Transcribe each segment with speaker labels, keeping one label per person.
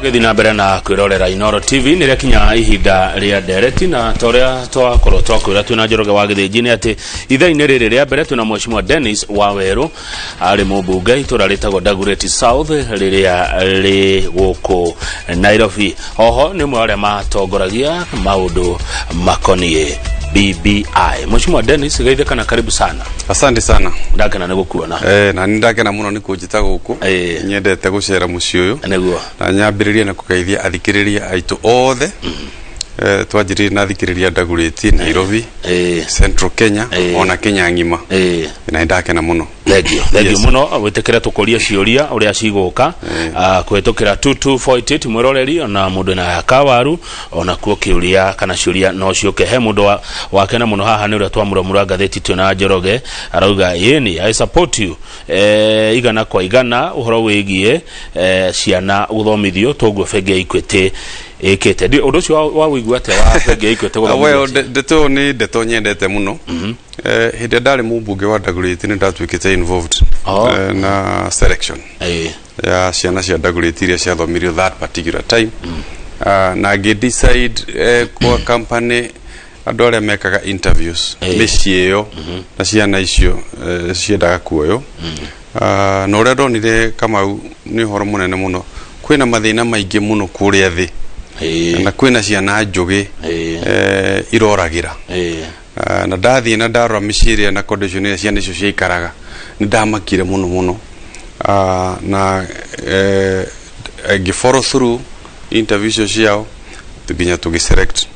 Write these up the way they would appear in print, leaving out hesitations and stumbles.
Speaker 1: Tũgĩthiĩ na mbere na kwĩrorera Inoro TV, nĩ rĩakinya ihinda rĩa ndereti, na ta ũrĩa twakorwo twakwĩra twĩna Njoroge wa Gĩthĩnji nĩ atĩ ithaa-inĩ rĩrĩ rĩa mbere twĩna Mheshimiwa Dennis Wawerũ, arĩ mũmbunge itũra rĩtagwo Dagoretti South rĩrĩa rĩ gũkũ Nairobi. Oho nĩ ũmwe wa arĩa matongoragia maũndũ makoniĩ BBI. Mheshimiwa Dennis, geithĩka na karibu sana.
Speaker 2: Asante sana.
Speaker 1: Ndakena nĩ gũkuona.
Speaker 2: Na nĩ ndakena mũno nĩ kũnjĩta gũkũ. Nyendete gũcera mũciĩ ũyũ. Na nyambĩrĩrie na kũgeithia athikĩrĩria aitũ othe. Twanjĩrĩrie na athikĩrĩria Dagoretti, Nairobi, Central Kenya, ona Kenya ng'ima. Na nĩ ndakena mũno.
Speaker 1: Thengio, thengio mũno gwĩtĩkĩra tũkũrie ciũria ũrĩa cigũka kũhĩtũkĩra 22488. Mwĩroreri ona mũndũ na kawaru ona kuo kĩũria kana ciũria no ciũke. He mũndũ wakena mũno haha nĩ ũrĩa twamũramũra ngathĩti twĩna Njoroge, arauga, "Ĩni, I support you 100% ũhoro wĩgiĩ ciana gũthomithio toguo bengi ya Equity ĩkĩte." Ũndũ ũcio wa wĩigua atĩa wa bengi ya Equity gũthomithia
Speaker 2: Well,
Speaker 1: ciana?
Speaker 2: Ndeto ĩyo nĩ ndeto nyendete mũno. Hĩndĩ ĩrĩa ndarĩ mũmbunge wa Dagoretti nĩ ndatuĩkĩte involved na selection ya ciana cia Dagoretti iria ciathomirio that particular time. Na ngĩ decide kwa company andũ arĩa mekaga interviews mĩciĩ ĩyo na ciana icio ciendaga kuoywo. Na ũrĩa ndonire, Kamau, nĩ ũhoro mũnene mũno. Kwĩna mathĩna maingĩ mũno kũrĩa thĩ na kwĩna ciana njũgĩ iroragĩra. Na ndathiĩ na ndarora mĩciĩ ĩrĩa na condition ĩrĩa ciana icio ciaikaraga, nĩ ndamakire mũno mũno. Na ngĩ follow through interview icio ciao nginya tũgĩ select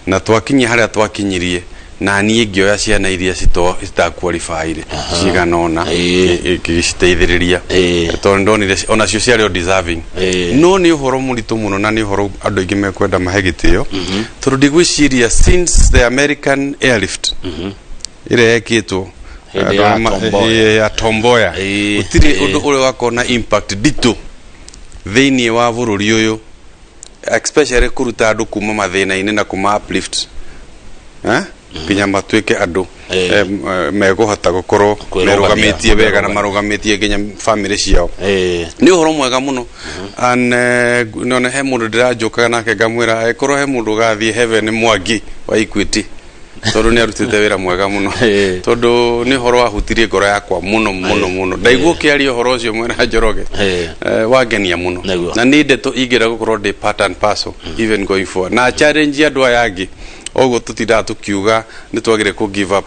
Speaker 2: na twakinyia harĩa twakinyirie, na niĩ ngĩoya ciana iria citaqualifyire cigana ũna, ngĩciteithĩrĩria tondũ ndonire onacio ciarĩ o deserving. No nĩ ũhoro mũritũ mũno na nĩ ũhoro andũ aingĩ mekwenda mahe gĩtĩo, tondũ ndigwĩciria since the American airlift ĩrĩa yekĩtwo
Speaker 1: Hĩndĩ ya
Speaker 2: andũ
Speaker 1: Tom Mboya.
Speaker 2: Ya Tom Mboya, gũtirĩ ũndũ ũrĩa wakorwo na impact nditũ thĩinĩ wa bũrũri ũyũ, especially kũruta andũ kuma mathĩna-inĩ na kuma uplift, eh? Nginya matuĩke andũ megũhota gũkorwo
Speaker 1: Kwĩrũgamia,
Speaker 2: merũgamĩtie wega na
Speaker 1: kwĩrũgamia.
Speaker 2: marũgamĩtie nginya family ciao. Nĩ ũhoro mwega mũno. And nona he mũndũ ndĩranjũkaga nake ngamwĩra angĩkorwo he mũndũ ũgathiĩ heaven nĩ Mwangi wa Equity, tondũ nĩ arutĩte wĩra mwega mũno, tondũ nĩ ũhoro wahutirie ngoro yakwa mũno mũno mũno. Ndaigua ũkĩaria ũhoro ũcio mwena Njoroge, wangenia mũno. Na nĩ ndeto ingĩenda gũkorwo ndĩ part and parcel even going forward na challenge andũ aya angĩ. Ũguo tũtindaga tũkiuga nĩ twagĩrĩire kũ give up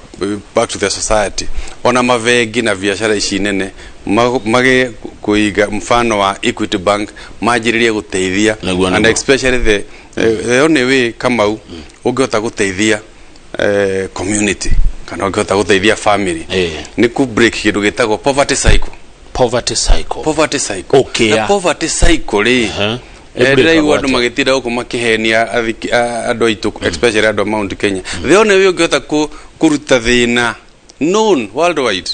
Speaker 2: back to the society, ona mabengi na biacara ici nene mage kũiga mfano wa Equity Bank, manjĩrĩrie gũteithia and especially the only way, Kamau, ũngĩhota gũteithia community kana ũngĩhota gũteithia family nĩ ku break kĩndũ gĩtagwo poverty cycle.
Speaker 1: Poverty cycle.
Speaker 2: Poverty cycle.
Speaker 1: Ũkĩa.
Speaker 2: Na poverty cycle rĩ, ndĩraigua andũ
Speaker 1: Ĩbreakagwo atĩa?
Speaker 2: magĩtinda gũkũ makĩhenia andũ aitũ, especially andũ a Mount Kenya. The only way ũngĩhota kũruta thĩna known worldwide,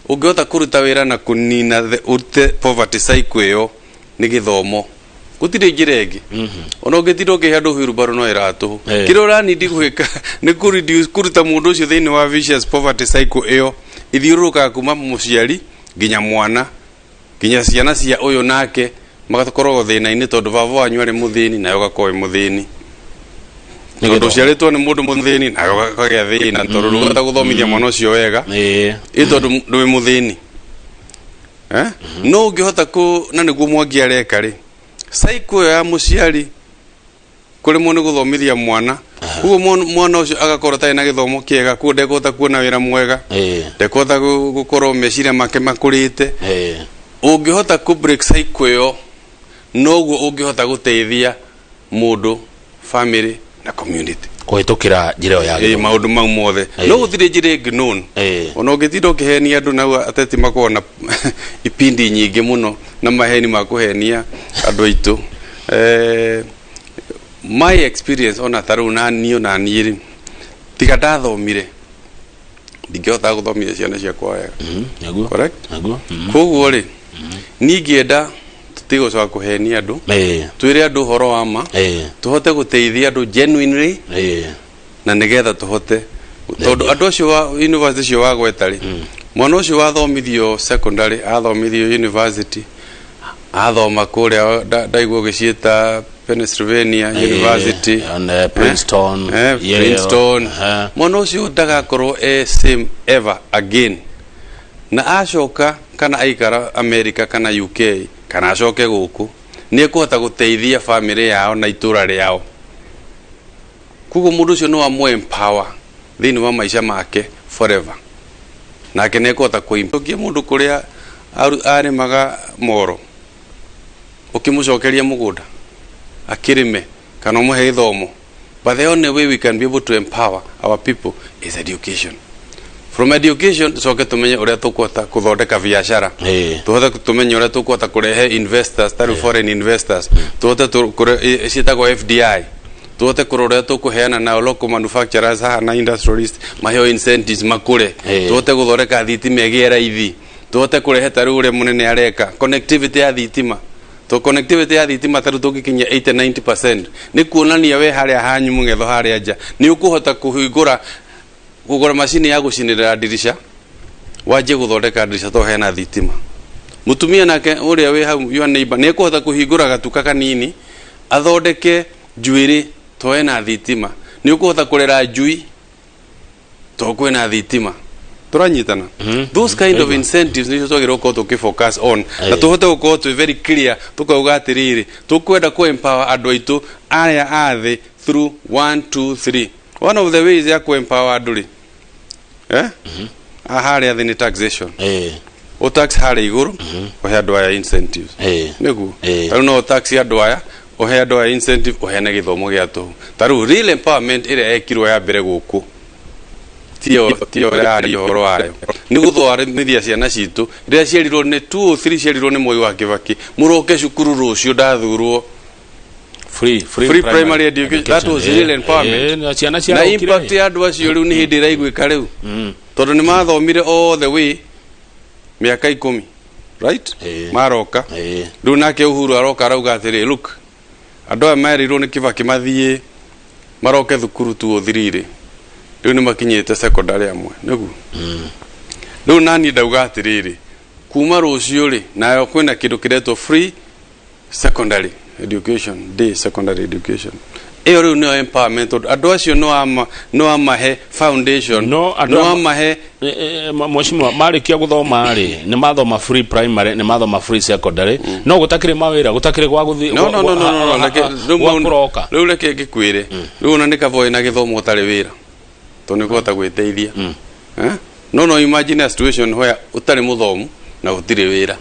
Speaker 2: ũngĩhota kũruta wĩra na kũnina ũrute poverty cycle ĩyo, nĩ gĩthomo. Gũtirĩ njĩra ĩngĩ. Ona ũngĩtinda ũkĩhe andũ wheelbarrow no ĩra tũhũ. Kĩrĩa ũranindi gwĩka nĩ kũ-reduce, kũruta mũndũ ũcio thĩinĩ wa vicious poverty cycle ĩyo ithiũrũrũkaga kuma mũciari nginya mwana nginya ciana cia ũyũ, nake magakoragwo thĩna-inĩ, tondũ baba wanyu arĩ mũthĩni nawe ũgakorwo wĩ mũthĩni,
Speaker 1: Nĩ
Speaker 2: tondũ
Speaker 1: gĩthomo.
Speaker 2: ũciarĩtwo nĩ mũndũ mũthĩni nawe ũkagĩa thĩna, tondũ ndũngĩhota gũthomithia mwana ũcio wega ĩ tondũ ndwĩ mũthĩni, eh? No ũngĩhota kũ na nĩguo Mwangi areka rĩ, cycle ĩyo ya mũciari kũremwo nĩ gũthomithia mwana, koguo mwana ũcio agakorwo atarĩ na gĩthomo kĩega, koguo ndekũhota kuona wĩra mwega, ndekũhota gũkorwo meciria make makũrĩte. Ũngĩhota kũ break cycle ĩyo, noguo ũngĩhota gũteithia mũndũ, family na community.
Speaker 1: Kũhĩtũkĩra njĩra ĩyo ya gĩthomo.
Speaker 2: Maũndũ mau mothe. No gũtirĩ njĩra ĩngĩ known. Ona ũngĩtinda ũkĩhenia andũ nau, ateti makoragwo na ipindi nyingĩ mũno na maheni ma kũhenia andũ aitũ. My experience, ona ta rĩu na niĩ, ona niĩ rĩ, tiga ndathomire ndingĩhota gũthomithia ciana ciakwa wega. Correct?
Speaker 1: Nĩguo.
Speaker 2: Koguo rĩ, niĩ ingĩenda tũtigũcoka kũhenia andũ, twĩre andũ ũhoro wa ma, tũhote gũteithia andũ genuinely, na nĩgetha tũhote, tondũ andũ acio wa university ũcio wa gweta rĩ, mwana ũcio wathomithio secondary, athomithio university, Athoma kũrĩa ndaigua ũgĩciĩta Pennsylvania University,
Speaker 1: and Princeton, Yale.
Speaker 2: Princeton. Mwana ũcio ndagakorwo e same ever again. Na acoka kana aikara America kana UK kana acoke gũkũ, nĩ ekũhota gũteithia family yao na itũra rĩao. Koguo mũndũ ũcio no amũ empower thĩinĩ wa maica make forever, nake nĩ ekũhota kũinũkia mũndũ kũrĩa arĩmaga moro, ũkĩmũcokeria mũgũnda akĩrĩme kana ũmũhe gĩthomo. But the only way we can be able to empower our people is education. From education tucoke tumenye ũrĩa tũkũhota kũthondeka biacara, tũhote tũmenye ũrĩa tũkũhota kũrehe investors, tarĩu foreign investors, tũhote ciĩtagwo FDI, tũhote kũrora ũrĩa tũkũheana nao local manufacturers haha na industrialists maheo incentives makũre, tũhote gũthondeka thitima ĩgĩe raithi, tũhote kũrehe tarĩu ũrĩa mũnene areka connectivity ya thitima. To connectivity ya thitima tarĩu tũngĩkinyia 80 90%, nĩ kuonania we harĩa hanyu mũng'etho harĩa nja nĩ ũkũhota kũhingũra kũgũra macini ya gũcinĩrĩra ndirica, wanjie gũthondeka ndirica to hena thitima. Mũtumia nake ũrĩa wĩ hau, your neighbor, nĩ ekũhota kũhingũra gatuka kanini athondeke njuĩrĩ to ena thitima. Nĩ ũkũhota kũrera njui to kwĩna thitima. Tũranyitana? Those kind of incentives nĩcio twagĩrĩirwo gũkorwo tũkĩ focus on na tũhote gũkorwo twĩ very clear, tũkauga atĩrĩrĩ, tũkwenda kũ empower andũ aitũ arĩa a thĩ through 1 2 3. One of the ways ya kũ empower andũ rĩ, harĩa thĩ nĩ taxation. Ũ tax harĩa igũrũ, ũhe andũ aya incentives. Nĩguo. Tarĩu no tax andũ aya, ũhe andũ aya incentive, ũheane gĩthomo gĩa tũhũ. Tarĩu real empowerment ĩrĩa yekirwo ya mbere gũkũ tiyo ĩraria ũhoro wayo nĩ gũthwarithia ciana citũ rĩrĩa ciarirwo nĩ 2 or 3, ciarirwo nĩ Mwai wa Kĩbakĩ, mũroke cukuru rũciũ ndathurwo.
Speaker 1: Free
Speaker 2: Free primary education. That was real empowerment.
Speaker 1: Na ciana
Speaker 2: na
Speaker 1: ciarokire.
Speaker 2: Impact ya andũ acio rĩu nĩ hĩndĩ ĩraiguĩka rĩu, tondũ nĩ mathomire all the way mĩaka 10, right? Maroka. Rĩu nake Uhuru aroka arauga atĩrĩ, look, andũ aya merirwo nĩ Kĩbakĩ mathiĩ maroke thukuru tu ũthirire, rĩu nĩ makinyĩte secondary amwe, nĩguo rĩu nani ndauga atĩrĩrĩ, kuma rũciũ rĩ, nayo kwĩna kĩndũ kĩretwo free secondary education, day secondary education. Ĩyo rĩu nĩyo empowerment, tondũ andũ acio no amahe foundation,
Speaker 1: No, andũ
Speaker 2: no amahe.
Speaker 1: Mheshimiwa, marĩkia gũthoma rĩ, nĩ mathoma free primary, nĩ mathoma free secondary, no gũtakĩrĩ mawĩra, gũtakĩrĩ gwa gũthiĩ
Speaker 2: No, no, no, no, no, no, reke rĩu
Speaker 1: gwa kũroka.
Speaker 2: Rĩu reke ngĩkwĩre, rĩu ona nĩ kaba wĩna gĩthomo ũtarĩ wĩra, tondũ nĩ ũkũhota gwĩteithia. Eh? No imagine a situation where ũtarĩ mũthomu na gũtirĩ wĩra.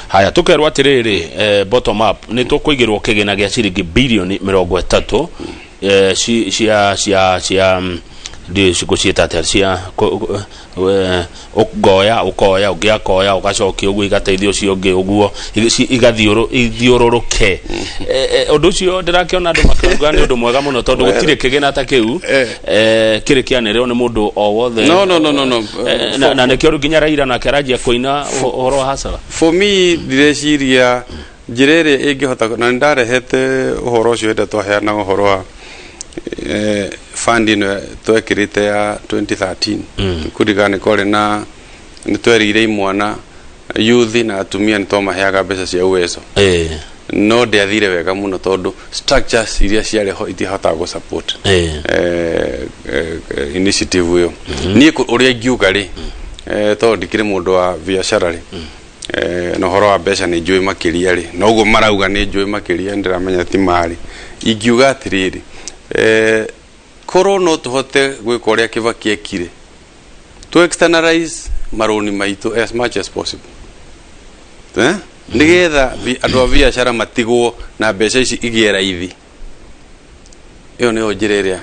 Speaker 1: Haya, tukerwo atiriri, bottom up nĩ tũkũigĩrwo kĩgĩna gĩa ciringi bilioni 30 cia ndiũĩ cigũciĩta atĩa, cia ũkoya ũkoya ũngĩ akoya ũgacokia ũguo, igateithia ũcio ũngĩ ũguo, igathiũrũrũke. Ũndũ ũcio ndĩrakĩona andũ makiuga nĩ ũndũ mwega mũno, tondũ gũtirĩ kĩgĩna ta kĩu kĩrĩ kĩanĩrĩrwo nĩ mũndũ o wothe.
Speaker 2: No, no, no, no, no.
Speaker 1: Na nĩkĩo rĩu nginya Raila nake aranjia kũina ũhoro wa hasara.
Speaker 2: For me, ndireciria njĩra ĩrĩa ĩngĩhota, na nĩ ndarehete ũhoro ũcio hĩndĩ twaheanaga ũhoro wa fund ĩno twekĩrĩte ya 2013. Kũririkana nĩ kwarĩ na nĩ twerĩire imwana, youth na atumia, nĩ twamaheaga mbeca cia Uwezo, no ndĩathire wega mũno tondũ structures iria ciarĩ ho itihotaga gũ support initiative ĩyo. Niĩ ũrĩa ingiuga rĩ, tondũ ndikĩrĩ mũndũ wa biacara rĩ, na ũhoro wa mbeca nĩ njũĩ makĩria rĩ, na ũguo marauga nĩ njũĩ makĩria, nĩ ndĩramenya ti marĩ. Ingiuga atĩrĩrĩ, korwo no tũhote gwĩka ũrĩa Kĩbaki ekire, to externalize marũni maitũ as much as possible, eh? Nĩgetha andũ a biacara matigwo na mbeca ici igĩe raithi. Ĩyo nĩyo njĩra ĩrĩa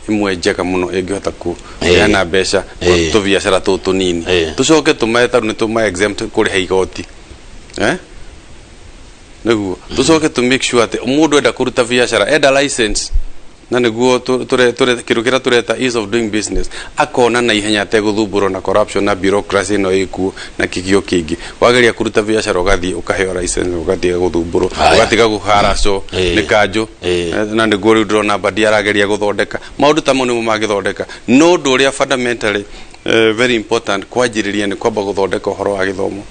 Speaker 2: ĩmwe njega mũno ĩngĩhota kũheana mbeca tũbiacara tũtũ tũnini. Tũcoke tũmahe, tarĩu nĩ tũma exempt kũrĩha igoti, eh? Nĩguo tũcoke tũ make sure atĩ mũndũ enda kũruta biacara, enda license, na nĩguo kĩndũ kĩrĩa tũreta ease of doing business, akona na ihenya ategũthumbũrwo na corruption na bureaucracy ĩno ĩkuo na kĩgio kĩingĩ. Wageria kũruta biacara, ũgathiĩ ũkaheo license, ũgatiga gũthumbũrwo, ũgatiga kũharacwo nĩ kanjũ. Na nĩguo rĩu ndĩrona Mbadi arageria gũthondeka maũndũ ta mau, nĩmo mangĩthondeka. No ũndũ ũrĩa fundamentally very important kwanjĩrĩria nĩ kwamba gũthondeka ũhoro wa gĩthomo.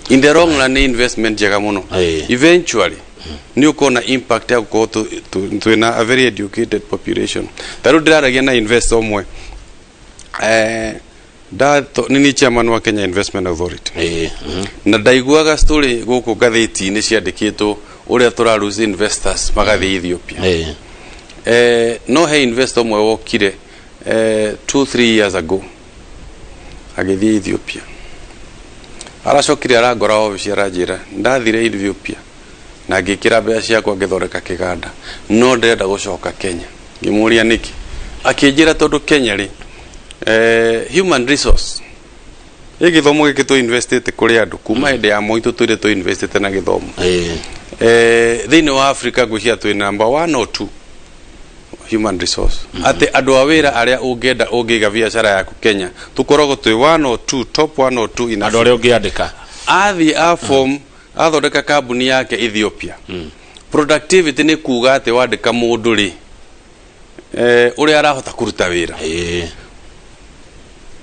Speaker 2: In the long run nĩ investment njega mũno. Eventually nĩ ũkona impact ya gũkorwo twĩna a very educated population. Ta rĩu ndĩraragia na investor ũmwe, nĩ niĩ chairman wa Kenya Investment Authority, na ndaiguaga story gũkũ ngathĩti-inĩ ciandĩkĩtwo ũrĩa tũra lose investors magathiĩ Ethiopia. No he investor ũmwe wokire 2-3 years ago agĩthiĩ Ethiopia, aracokire arangora obici, aranjĩra, "Ndathire Ethiopia na ngĩkĩra mbeca ciakwa, ngĩthondeka kĩganda, no ndĩrenda gũcoka Kenya." Ngĩmũria nĩkĩ, akĩnjĩra tondũ Kenya rĩ, human resource ĩ gĩthomo gĩkĩ tũ investĩte kũrĩ andũ kuma hĩndĩ ya Moi, tũtũire tũ investĩte na gĩthomo. Thĩinĩ wa Africa ngwĩciria twĩ number one or two human resource, atĩ andũ a wĩra arĩa ũngĩenda ũngĩiga biacara yaku Kenya, tũkoragwo twĩ one or two, top one or two in
Speaker 1: andũ
Speaker 2: Africa.
Speaker 1: Arĩa ũngĩandĩka.
Speaker 2: Athiĩ a form athondeka kambuni yake Ethiopia, productivity nĩ kuga atĩ wandĩka mũndũ rĩ, ũrĩa arahota kũruta wĩra.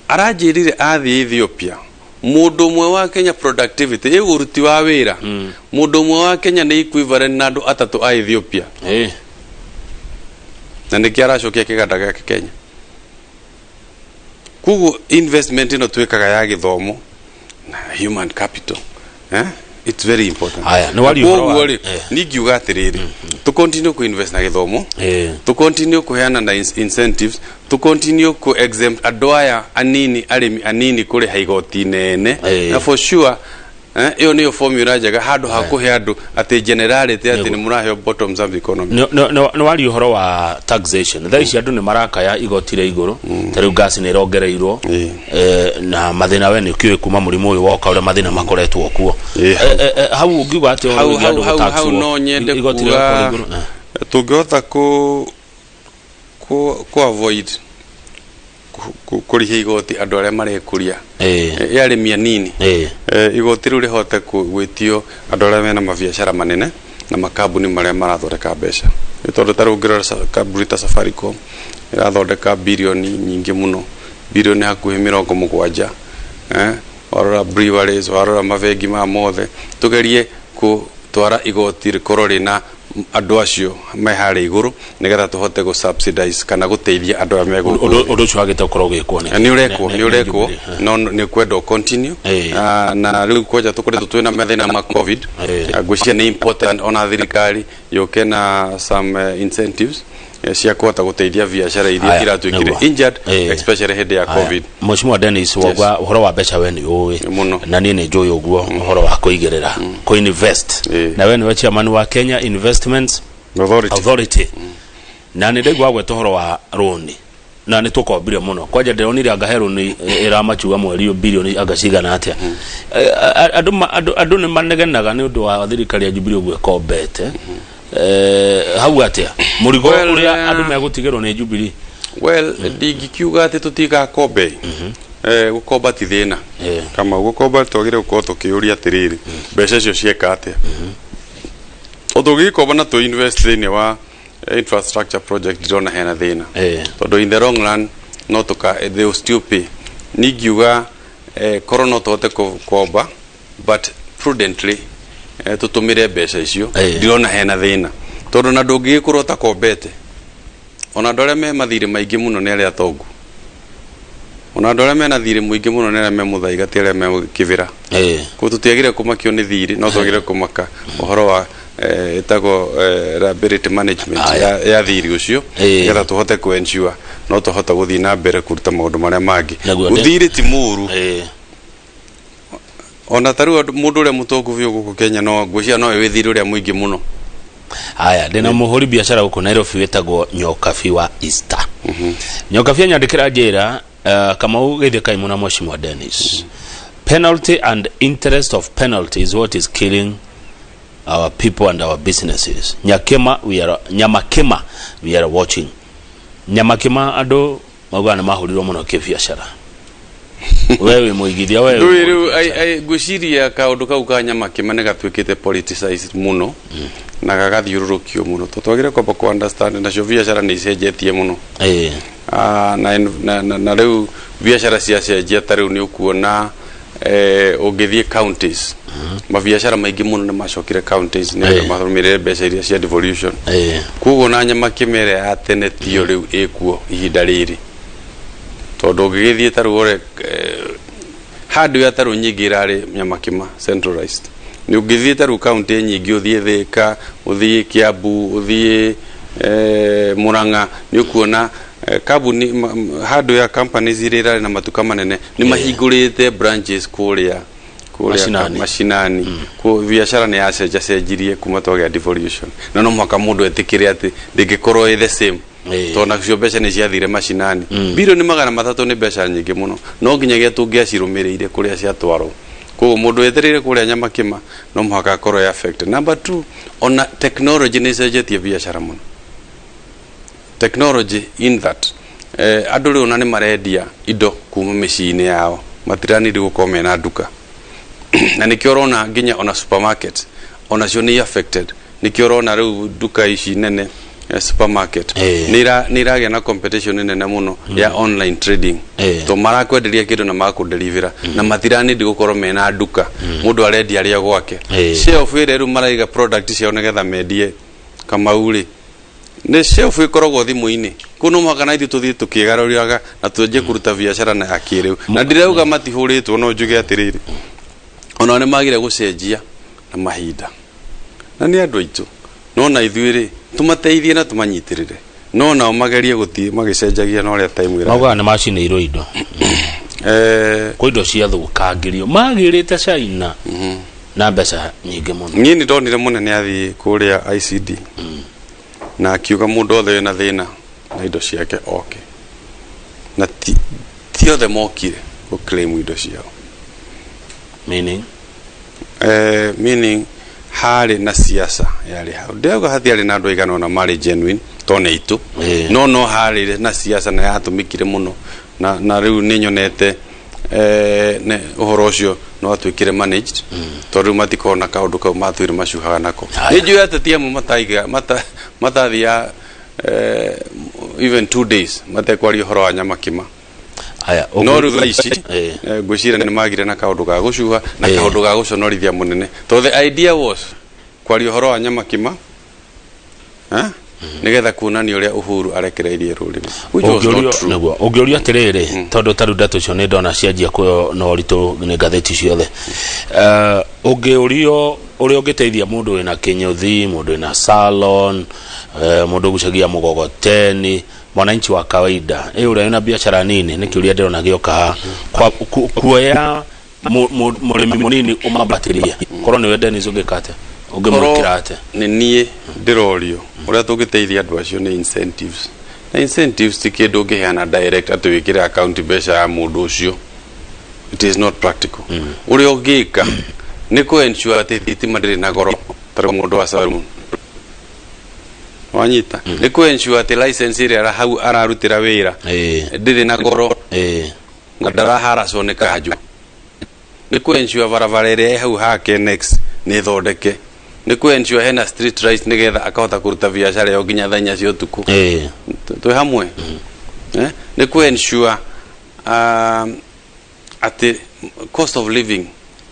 Speaker 2: Aranjĩrire athiĩ Ethiopia, mũndũ ũmwe wa Kenya productivity ĩ ũruti wa wĩra, mũndũ ũmwe wa Kenya nĩ equivalent na andũ atatũ a Ethiopia. Na nĩkĩo aracokia kĩganda gĩake Kenya. Koguo investment ĩno twĩkaga ya gĩthomo na human capital, eh? It's very important.
Speaker 1: Haya, nĩ waria ũhoro
Speaker 2: Koguo rĩ, niĩ ngiuga atĩrĩrĩ, tũ continue ku invest na gĩthomo, tũ continue kũheana na incentives, tũ continue ku exempt andũ aya anini, arĩmi anini kũrĩha igoti nene. Na for sure, ĩyo nĩyo formula njega handũ ha kũhe andũ atĩ generality atĩ nĩ mũraheo bottoms up economy.
Speaker 1: Nĩ waria ũhoro wa taxation. Thaa ici andũ nĩ marakaya igoti rĩa igũrũ, ta rĩu ngasi nĩ ĩrongereirwo. Na mathĩna we nĩ ũkĩũĩ kuma mũrimũ ũyũ woka ũrĩa mathĩna makoretwo kuo. Hau ũngiuga atĩ ũhoro
Speaker 2: Hau
Speaker 1: wĩgiĩ
Speaker 2: hau
Speaker 1: andũ
Speaker 2: hau hau
Speaker 1: gũtaxwo,
Speaker 2: no nyende
Speaker 1: igoti
Speaker 2: kuga
Speaker 1: rĩgakorwo igũrũ.
Speaker 2: Tũngĩhota ku avoid kũrĩhia igoti andũ arĩa marekũria, arĩmi anini, igoti rĩu rĩhote gwĩtio andũ arĩa mena mabiacara manene na makambuni marĩa marathondeka mbeca, nĩ tondũ ta rĩu ũngĩrora kambuni ta Safaricom ĩrathondeka birioni nyingĩ mũno, birioni hakuhĩ 70, warora breweries, warora mabengi maya mothe, tũgerie gũtwara igoti rĩkorwo rĩna andũ acio me harĩa igũrũ nĩgetha tũhote gũ subsidize kana gũteithia andũ arĩa me gũkũ.
Speaker 1: Ũndũ ũcio wagĩte gũkorwo ũgĩkwo nĩ
Speaker 2: Nĩ ũrekwo, nĩ ũrekwo.
Speaker 1: Jubilee.
Speaker 2: No nĩ kwenda continue. Ah, na rĩu kwanja tũkoretwo twĩna mathĩna ma COVID. Ah, ngwĩciria nĩ important ona thirikari yũke na some incentives cia kũhota gũteithia biacara iria
Speaker 1: Aya,
Speaker 2: iratuĩkire
Speaker 1: nĩguo.
Speaker 2: injured, especially hĩndĩ ya
Speaker 1: Aya,
Speaker 2: COVID.
Speaker 1: Mheshimiwa Dennis Wangwa, ũhoro wa mbeca we nĩ ũĩ.
Speaker 2: Mũno.
Speaker 1: Na niĩ nĩ njũĩ ũguo ũhoro wa kũigĩrĩra, kũ invest, na we nĩwe chairman wa Kenya Investments
Speaker 2: Authority.
Speaker 1: Authority, na nĩ ndaigua gweta ũhoro wa rũni na nĩ tũkombire mũno. Kwanja ndĩronire anga he rũni ĩramachua mweri ũyũ birioni anga cigana atĩa. Andũ nĩ manegenaga nĩ ũndũ wa thirikari ya Jubilee ũguo ĩkombete. Hau atĩa mũrigo
Speaker 2: Well,
Speaker 1: ũrĩa andũ megũtigĩrwo nĩ Jubilee?
Speaker 2: Well, ndingikiuga atĩ tũtigakombe. Gũkomba ti thĩna. Kama gũkomba twagĩrĩire gũkorwo tũkĩũria atĩrĩrĩ, mbeca icio cieka atĩa? Tũngĩgĩkomba na tũ invest thĩinĩ wa infrastructure project, ndirona hena thĩna, tondũ in the long run no tũka they will still pay. Ningiuga korwo no tũhote gũkomba but prudently, tũtũmĩre mbeca icio, ndirona hena thĩna, tondũ na ndũngĩgĩkorwo ũtakombete. Ona andũ arĩa me mathirĩ maingĩ mũno nĩ arĩa atongu, ona andũ arĩa mena thirĩ mũingĩ mũno nĩ arĩa me mũthaiga, ti arĩa me kĩbĩra. Koguo tũtiagĩrĩire kũmakio nĩ thirĩ, no twagĩrĩire kũmaka ũhoro wa ĩtagwo liability management ya thirĩ ũcio, nĩgetha tũhote kũ ensure no tũhote gũthiĩ na mbere kũruta maũndũ marĩa mangĩ.
Speaker 1: Naguo
Speaker 2: Thirĩ ti mũũru. Ona ta rĩu mũndũ ũrĩa mũtongu biũ gũkũ Kenya, no ngwĩciria no wĩ thirĩ ũrĩa mũingĩ mũno.
Speaker 1: Haya, ndĩna mũhũri biacara gũkũ Nairobi wĩtagwo Nyokabi wa Easter. Nyokabi anyandĩkĩra njĩra, Kamau Geithia Kaimu na Mheshimiwa Dennis, penalty and interest of penalty is what is killing our people and our businesses. Nyakema we are, Nyamakema we are watching. Nyamakema andũ maugaga nĩ mahũrirwo mũno kĩbiacara. We wĩ mũigithia, we wĩ
Speaker 2: Ndũĩ rĩu
Speaker 1: mũhũri biacara.
Speaker 2: Ngwĩciria kaũndũ kau ka Nyamakĩma nĩ gatuĩkĩte politicized mũno na gagathiũrũrũkio mũno. Twagĩrĩire kwamba kũ understand nacio biacara nĩ icenjetie mũno. Ah, na rĩu biacara ciacenjia, ta rĩu nĩ ũkuona Ũngĩthiĩ counties, mabiacara maingĩ mũno nĩ macokire counties nĩ matũmĩrire mbeca iria cia devolution. Koguo na Nyamakĩma ĩrĩa ya tene tiyo rĩu ĩkuo ihinda rĩrĩ, tondũ ũngĩgĩthiĩ ta rĩu ore handũ ya tarĩu nyingĩ ĩrarĩ Nyamakĩma centralized, nĩ ũngĩthiĩ ta rĩu county nyingĩ, ũthiĩ Thĩka, ũthiĩ Kiambu, ũthiĩ Murang'a, nĩ ũkuona kambuni handũ ya companies iria irarĩ na matuka manene nĩ mahingũrĩte branches kũrĩa kũrĩa
Speaker 1: Mashinani.
Speaker 2: Mashinani. Biacara nĩ yacenjacenjirie kuma twagĩa devolution, na no mũhaka mũndũ etĩkĩre atĩ ndĩngĩkorwo ĩ the same, tondũ nacio mbeca nĩ ciathire mashinani. 300 bilioni nĩ mbeca nyingĩ mũno, no nginyagia tũngĩacirũmĩrĩire kũrĩa ciatwarwo. Koguo mũndũ wetereire kũrĩa Nyamakĩma no mũhaka akorwo ĩ affected. Number two, ona technology nĩ ĩcenjetie biacara mũno. Technology in that andũ rĩu ona nĩ marendia indo kuma mĩciĩ-inĩ yao, matiranidi gũkorwo mena nduka, na nĩkĩo ũrona nginya ona supermarket onacio nĩ affected. Nĩkĩo ũrona rĩu nduka ici nene, supermarket, nĩ iragĩa na competition nene mũno ya online trading, to marakwenderia kĩndũ na magakũdelivera na matiranidi gũkorwo mena nduka. Mũndũ arendia arĩa gwake. Shelf ĩrĩa rĩu maraiga product ciao nĩgetha mendie, Kamau rĩ, nĩ shelf ĩkoragwo thimũ-inĩ. Kũu no mũhaka na ithuĩ tũthiĩ tũkĩgarũraga na twanjie kũruta biacara na ya kĩrĩu. Na ndirauga matihũrĩtwo, no njuge atĩrĩrĩ, onao nĩ magire gũcenjia na mahinda, na nĩ andũ aitũ, no na ithuĩ rĩ, tũmateithie na tũmanyitĩrĩre, no nao magerie gũthiĩ magĩcenjagia na ũrĩa time ĩrathiĩ.
Speaker 1: Maugaga nĩ macinĩirwo indo. Kwĩ indo ciathũkangĩrio magĩrĩte China na mbeca nyingĩ mũno.
Speaker 2: Niĩ nĩ ndonire mũnene athiĩ kũrĩa ICD na akiuga mũndũ othe wĩna thĩna na indo ciake oke, na ti othe mokire gũ claim indo ciao.
Speaker 1: Meaning?
Speaker 2: Meaning harĩ na siasa yarĩ hau. Ndĩrauga hatiarĩ na andũ aigana ona marĩ genuine to nĩ itũ, no harĩ na siasa na yatũmĩkire mũno, na rĩu nĩ nyonete ũhoro ũcio no atuĩkire managed, tondũ rĩu matikorwo na kaũndũ kau matũire macuhaga nako.
Speaker 1: Haya.
Speaker 2: Nĩ njũĩ ateti amwe mataiga matathia even 2 days matekwaria ũhoro wa Nyamakĩma.
Speaker 1: Haya.
Speaker 2: No rĩu thaa ici ngwĩciria nĩ magire na kaũndũ ga gũcuha na kaũndũ ga gũconorithia mũnene, tondũ the idea was kwaria ũhoro wa Nyamakĩma, eh? Nĩgetha kuonania ũrĩa Uhuru arekereirie rũrĩrĩ, which was not
Speaker 1: Ũngĩũrio
Speaker 2: true.
Speaker 1: Nĩguo ũngĩũrio atĩrĩrĩ, tondũ ta rĩu ndeto icio nĩ ndona cianjia kuoywo na ũritũ nĩ ngathĩti ciothe, ũngĩũrio ũrĩa ũngĩteithia mũndũ wĩna kĩnyũthi, mũndũ wĩna salon, mũndũ ũgucagia mũgogoteni, mwananchi wa kawaida, ĩ ũrĩa wĩna biacara nini, nĩ kĩũria ndĩrona gĩoka haha. Kuoya mũrĩmi mũnini ũmambatĩrie, korwo nĩwe Dennis, ũngĩka atĩa? Ũngĩmwĩkĩra atĩa?
Speaker 2: Nĩ niĩ ndĩrorio ũrĩa tũngĩteithia andũ acio nĩ incentives, na incentives ti kĩndũ ũngĩheana direct atĩ wĩkĩre account mbeca ya mũndũ ũcio. It is not practical. Ũrĩa ũngĩka nĩ kũ ensure atĩ thitima ndĩrĩ na goro, ta rĩu mũndũ wa saloon, wanyita, nĩ kũ ensure atĩ license ĩrĩa hau ararutĩra wĩra ndĩrĩ na goro na ndaraharacwo nĩ kanjũ, nĩ kũ ensure barabara ĩrĩa ĩ hau hake next nĩ thondeke, nĩ kũ ensure hena street lights nĩgetha akahota kũruta biacara ĩyo nginya thaa 4 cia ũtukũ. Twĩ hamwe, eh? Nĩ kũ ensure atĩ cost of living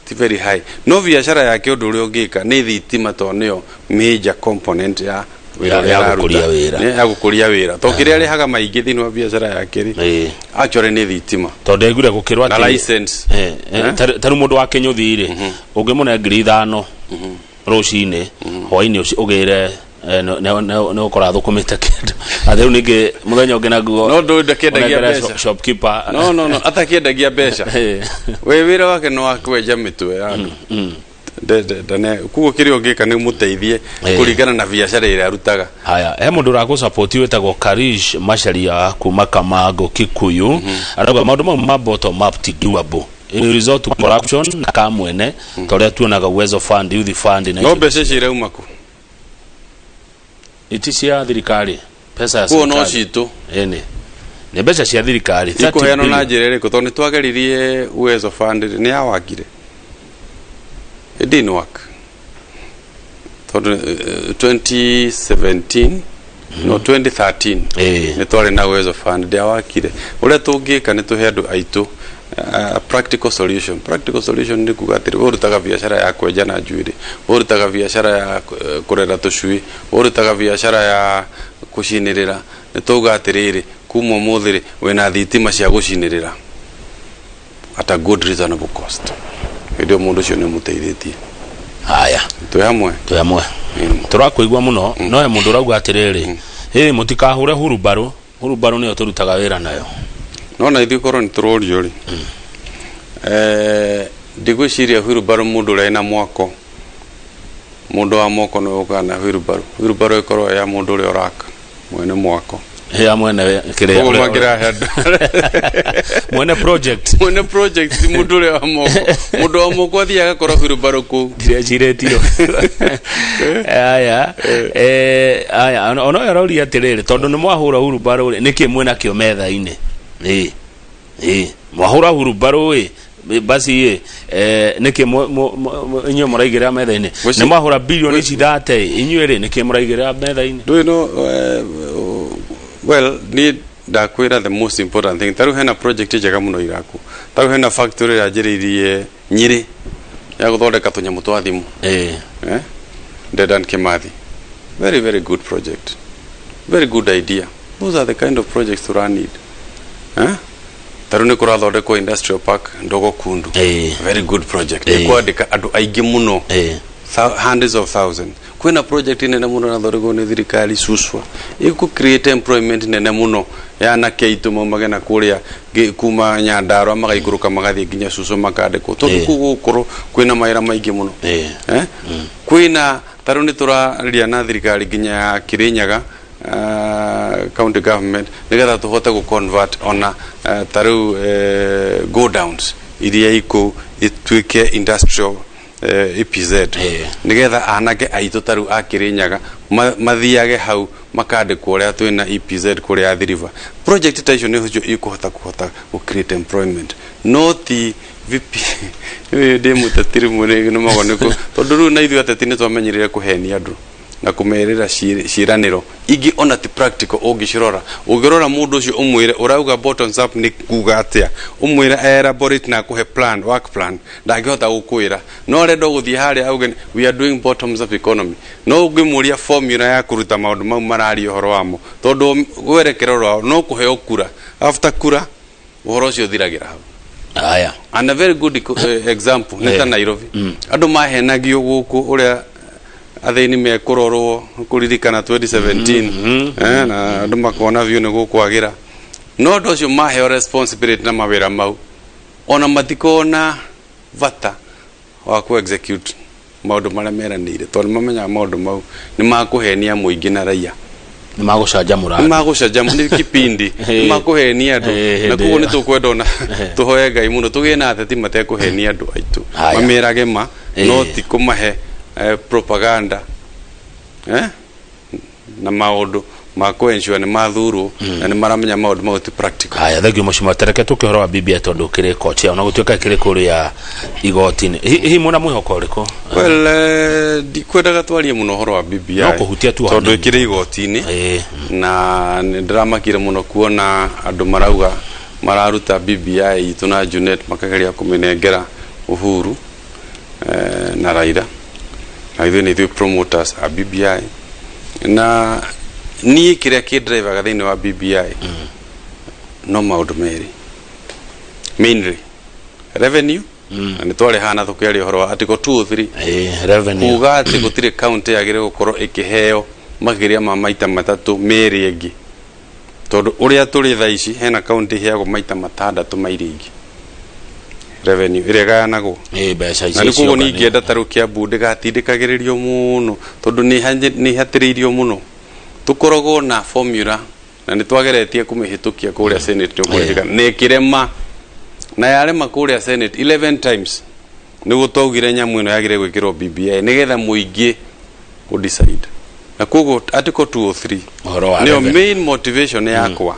Speaker 2: ti very high. No biacara yake, ũndũ ũrĩa ũngĩka nĩ thitima, tondũ nĩyo major component ya wĩra ũrĩa
Speaker 1: ya
Speaker 2: araruta.
Speaker 1: Gũkũria wĩra.
Speaker 2: Nĩ ya gũkũria wĩra, tondũ kĩrĩa arĩhaga maingĩ thĩinĩ wa biacara yake rĩ, actually nĩ thitima
Speaker 1: Tondũ ndaiguire gũkĩrwo
Speaker 2: na
Speaker 1: atĩ
Speaker 2: license.
Speaker 1: Eh? Ta rĩu mũndũ wa kĩnyũthi rĩ, ũngĩmũne 5,000 rũcinĩ, hwainĩ ũcio ũgĩre nĩ ũkora thũkũmĩte kĩndũ, atĩ rĩu ningĩ mũthenya ũngĩ naguo
Speaker 2: No ndũ ndakĩendagia
Speaker 1: ũnengere
Speaker 2: mbeca.
Speaker 1: Shopkeeper.
Speaker 2: No, atakĩendagia mbeca. We wĩra wake nĩ wa kwenja mĩtwe ya andũ. Koguo kĩrĩa ũngĩka nĩ ũmũteithie kũringana na biacara ĩrĩa arutaga.
Speaker 1: Haya, he mũndũ ũragũsupport wĩtagwo Karish Macharia kuma Kamango, Kikuyu. Arauga maũndũ mau ma bottom up ti doable. It will result to corruption na kamwene, ta ũrĩa tuonaga Uwezo Fund, Youth Fund na
Speaker 2: No
Speaker 1: icio.
Speaker 2: Mbeca icio irauma kũ?
Speaker 1: Iti cia thirikari, pesa ya
Speaker 2: Kuo no
Speaker 1: serikali.
Speaker 2: citũ.
Speaker 1: Ĩni nĩ mbeca cia thirikari, 30
Speaker 2: Ikũheanwo na
Speaker 1: billion.
Speaker 2: njĩra ĩrĩkũ? Tondũ nĩ twageririe Uwezo Fund rĩ, nĩ yawakire? It didn't work, tondũ 2017, no 2013, nĩ twarĩ na Uwezo Fund, ndĩawakire. Ũrĩa tũngĩka nĩ tũhe andũ aitũ Practical solution, practical solution nĩ kuga atĩrĩ, ũrutaga biacara ya kwenja na njuĩrĩ, ũrutaga biacara ya kũrera tũcui, ũrutaga biacara ya kũcinĩrĩra, nĩ tauga atĩrĩrĩ, kuma ũmũthĩ rĩ, wĩna thitima cia gũcinĩrĩra at a good reasonable cost. Hĩndĩ ĩyo mũndũ ũcio nĩ ũmũteithĩtie.
Speaker 1: Haya.
Speaker 2: Twĩ hamwe.
Speaker 1: Twĩ hamwe. Tũrakũigua mũno. No he mũndũ ũrauga atĩrĩrĩ, ĩ mũtikahũre hurumbarũ, hurumbarũ nĩyo tũrutaga wĩra nayo.
Speaker 2: No na ithuĩ korwo nĩ tũrorio rĩ, ndigwĩciria wheelbarrow mũndũ ũrĩa wĩna mwako, mũndũ wa moko nĩwe ũkaga na wheelbarrow. Wheelbarrow ĩkorwo ya mũndũ ũrĩa ũraka, mwene mwako.
Speaker 1: Ya mwene kĩrĩa
Speaker 2: koguo mangĩrahe andũ
Speaker 1: mwene project.
Speaker 2: Mwene project, ti mũndũ ũrĩa wa moko. Mũndũ wa moko athiaga agakora wheelbarrow kũu.
Speaker 1: Ndirecirĩtio. Aya, aya, ona ũyũ aroria atĩrĩrĩ, tondũ nĩ mwahũra hurumbarũ rĩ, nĩkĩ mwĩna kĩo metha-inĩ? Ĩ mwahũra hurumbarũ ĩ, basi ĩ, nĩkĩ inyuĩ mũraigĩrĩra metha-inĩ? Nĩ mwahũra bilioni ici 30, inyuĩ rĩ, nĩkĩ mũraigĩrĩra metha-inĩ?
Speaker 2: Ndũĩ no well, niĩ ndakwĩra the most important thing, tarĩu hena project njega mũno iraku, tarĩu hena factory yanjĩrĩirie Nyĩrĩ ya gũthondeka tũnyamũ twa thimũ. Eh? Dedan Kimathi, very very good project, very good idea. Those are the kind of projects to need, eh? Tarĩu nĩ kũrathondekwo industrial park Ndogo Kundu. Very good project. Ĩkwandĩka andũ aingĩ mũno, hundreds of thousands. Kwĩna project nene mũno ĩrathondekwo nĩ thirikari Suswa, ĩkũ create employment nene mũno ya anake aitũ maumage na kũrĩa kuma Nyandarua magaikũrũka magathiĩ nginya Suswa makandĩkwo, tondũ kũu gũgũkorwo kwĩna mawĩra maingĩ mũno. Eh? Kwĩna tarĩu nĩ tũraria na thirikari nginya ya Kirinyaga, county government, nĩgetha tũhote gũ convert ona tarĩu godowns iria ikũ ituĩke industrial EPZ, nĩgetha anake aitũ tarĩu a Kirinyaga mathiage hau makandĩkwo ũrĩa twĩna EPZ kũrĩa Athi River. Project ta icio nĩcio ikũhota kũhota gũ create employment, no ti VP. Ndĩ mũteti rĩmwe nĩ magwo nĩ tondũ rĩu na ithuĩ ateti nĩ twamenyerire kũhenia andũ na kũmerĩra ciĩranĩro ingĩ ona ti practical. Ũngĩcirora, ũngĩrora mũndũ ũcio ũmwĩre ũrauga bottoms up nĩ kuga atĩa, ũmwĩre elaborate na akũhe plan, work plan, ndangĩhota gũkwĩra. No arenda gũthiĩ harĩa auge, "We are doing bottoms up economy." No ũngĩmũria formula ya kũruta maũndũ mau mararia ũhoro wamo, tondũ werekero rwao no kũheo kura, after kura ũhoro ũcio ũthiragĩra hau.
Speaker 1: Aya.
Speaker 2: And a very good example nĩ ta Nairobi, andũ mahenagio gũkũ ũrĩa athĩni mekũrorwo kũririkana 2017, na andũ makona biũ nĩ gũkwagĩra, no andũ acio maheo responsibility na mawĩra mau ona matikona bata wa ku execute maũndũ marĩa meranĩire, tondũ nĩ mamenyaga maũndũ mau nĩ makũhenia mũingĩ na raia.
Speaker 1: Nĩ magũcanjamũra.
Speaker 2: Nĩ magũcanjamũ, nĩ kipindi nĩ makũhenia andũ. Na
Speaker 1: hĩndĩ
Speaker 2: koguo
Speaker 1: ĩyo.
Speaker 2: Nĩ tũkwenda ona tũhoe Ngai mũno tũgĩe na ateti matekũhenia andũ aitũ,
Speaker 1: Haya.
Speaker 2: mamerage ma, no ti kũmahe propaganda na maũndũ ma kũ ensure nĩ mathurwo na nĩ maramenya maũndũ mau ti practical.
Speaker 1: Haya, thank you mheshimiwa. Tereke tũke ũhoro wa BBI, tondũ kĩrĩ kochia ona gũtuĩka kĩrĩ kũrĩa igoti-inĩ. Hihi mwĩna mwĩhoko ũrĩkũ?
Speaker 2: Well, ndikwendaga twarie mũno ũhoro wa BBI.
Speaker 1: No kũhutia tu
Speaker 2: tondũ
Speaker 1: hanini.
Speaker 2: ĩkĩrĩ igoti-inĩ, na nĩ ndĩramakire mũno kuona andũ marauga mararuta BBI itũ na Junet makageria kũmĩnengera Uhuru na Raila, na ithuĩ nĩ ithuĩ promoters a BBI. Na niĩ kĩrĩa kĩndrivaga thĩinĩ wa BBI no maũndũ merĩ mainly, revenue, na nĩ twarĩ haha na tũkĩaria ũhoro wa article 203,
Speaker 1: Revenue.
Speaker 2: Kuga atĩ gũtirĩ county yagĩrĩire gũkorwo ĩkĩheo makĩria ma maita matatũ merĩ ĩngĩ, tondũ ũrĩa tũrĩ thaa ici hena county iheagwo maita matandatũ ma iria ingĩ revenue ĩrĩa ĩgayanagwo.
Speaker 1: Mbeca
Speaker 2: Na
Speaker 1: icio
Speaker 2: nĩ koguo
Speaker 1: ciũnganio.
Speaker 2: ningĩenda ta rĩu Kiambu ndĩgatindĩkagĩrĩrio mũno, tondũ nĩ ĩhatĩrĩirio mũno. Tũkoragwo na formula na nĩ twageretie kũmĩhĩtũkia kũrĩa Senate, nĩ ũkũririkana, na ĩkĩrema, na yarema kũrĩa Senate 11 times. Nĩguo twaugire nyamũ ĩno yagĩrĩire gwĩkĩrwo BBI nĩgetha mũingĩ ũ decide, na koguo article 203
Speaker 1: Ũhoro wa
Speaker 2: nĩyo
Speaker 1: revenue.
Speaker 2: main motivation yakwa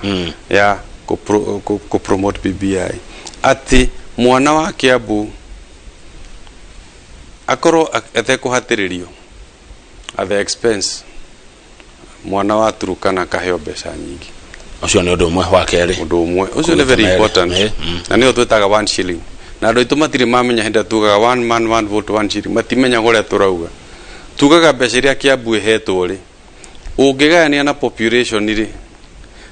Speaker 2: ya kũ promote BBI, atĩ mwana wa Kiambu akorwo atekũhatĩrĩrio at the expense mwana wa Turukana akaheo mbeca nyingĩ.
Speaker 1: Ũcio nĩ ũndũ ũmwe wa kerĩ.
Speaker 2: Ũndũ ũmwe ũcio nĩ very
Speaker 1: Merĩ.
Speaker 2: important. Na nĩyo twĩtaga one shilling, na andũ aitũ matirĩ mamenya hĩndĩ ĩrĩa tugaga one man one vote one shilling, matimenyaga ũrĩa tũrauga. Tugaga mbeca iria Kiambu ĩhetwo rĩ, ũngĩgayania na population rĩ,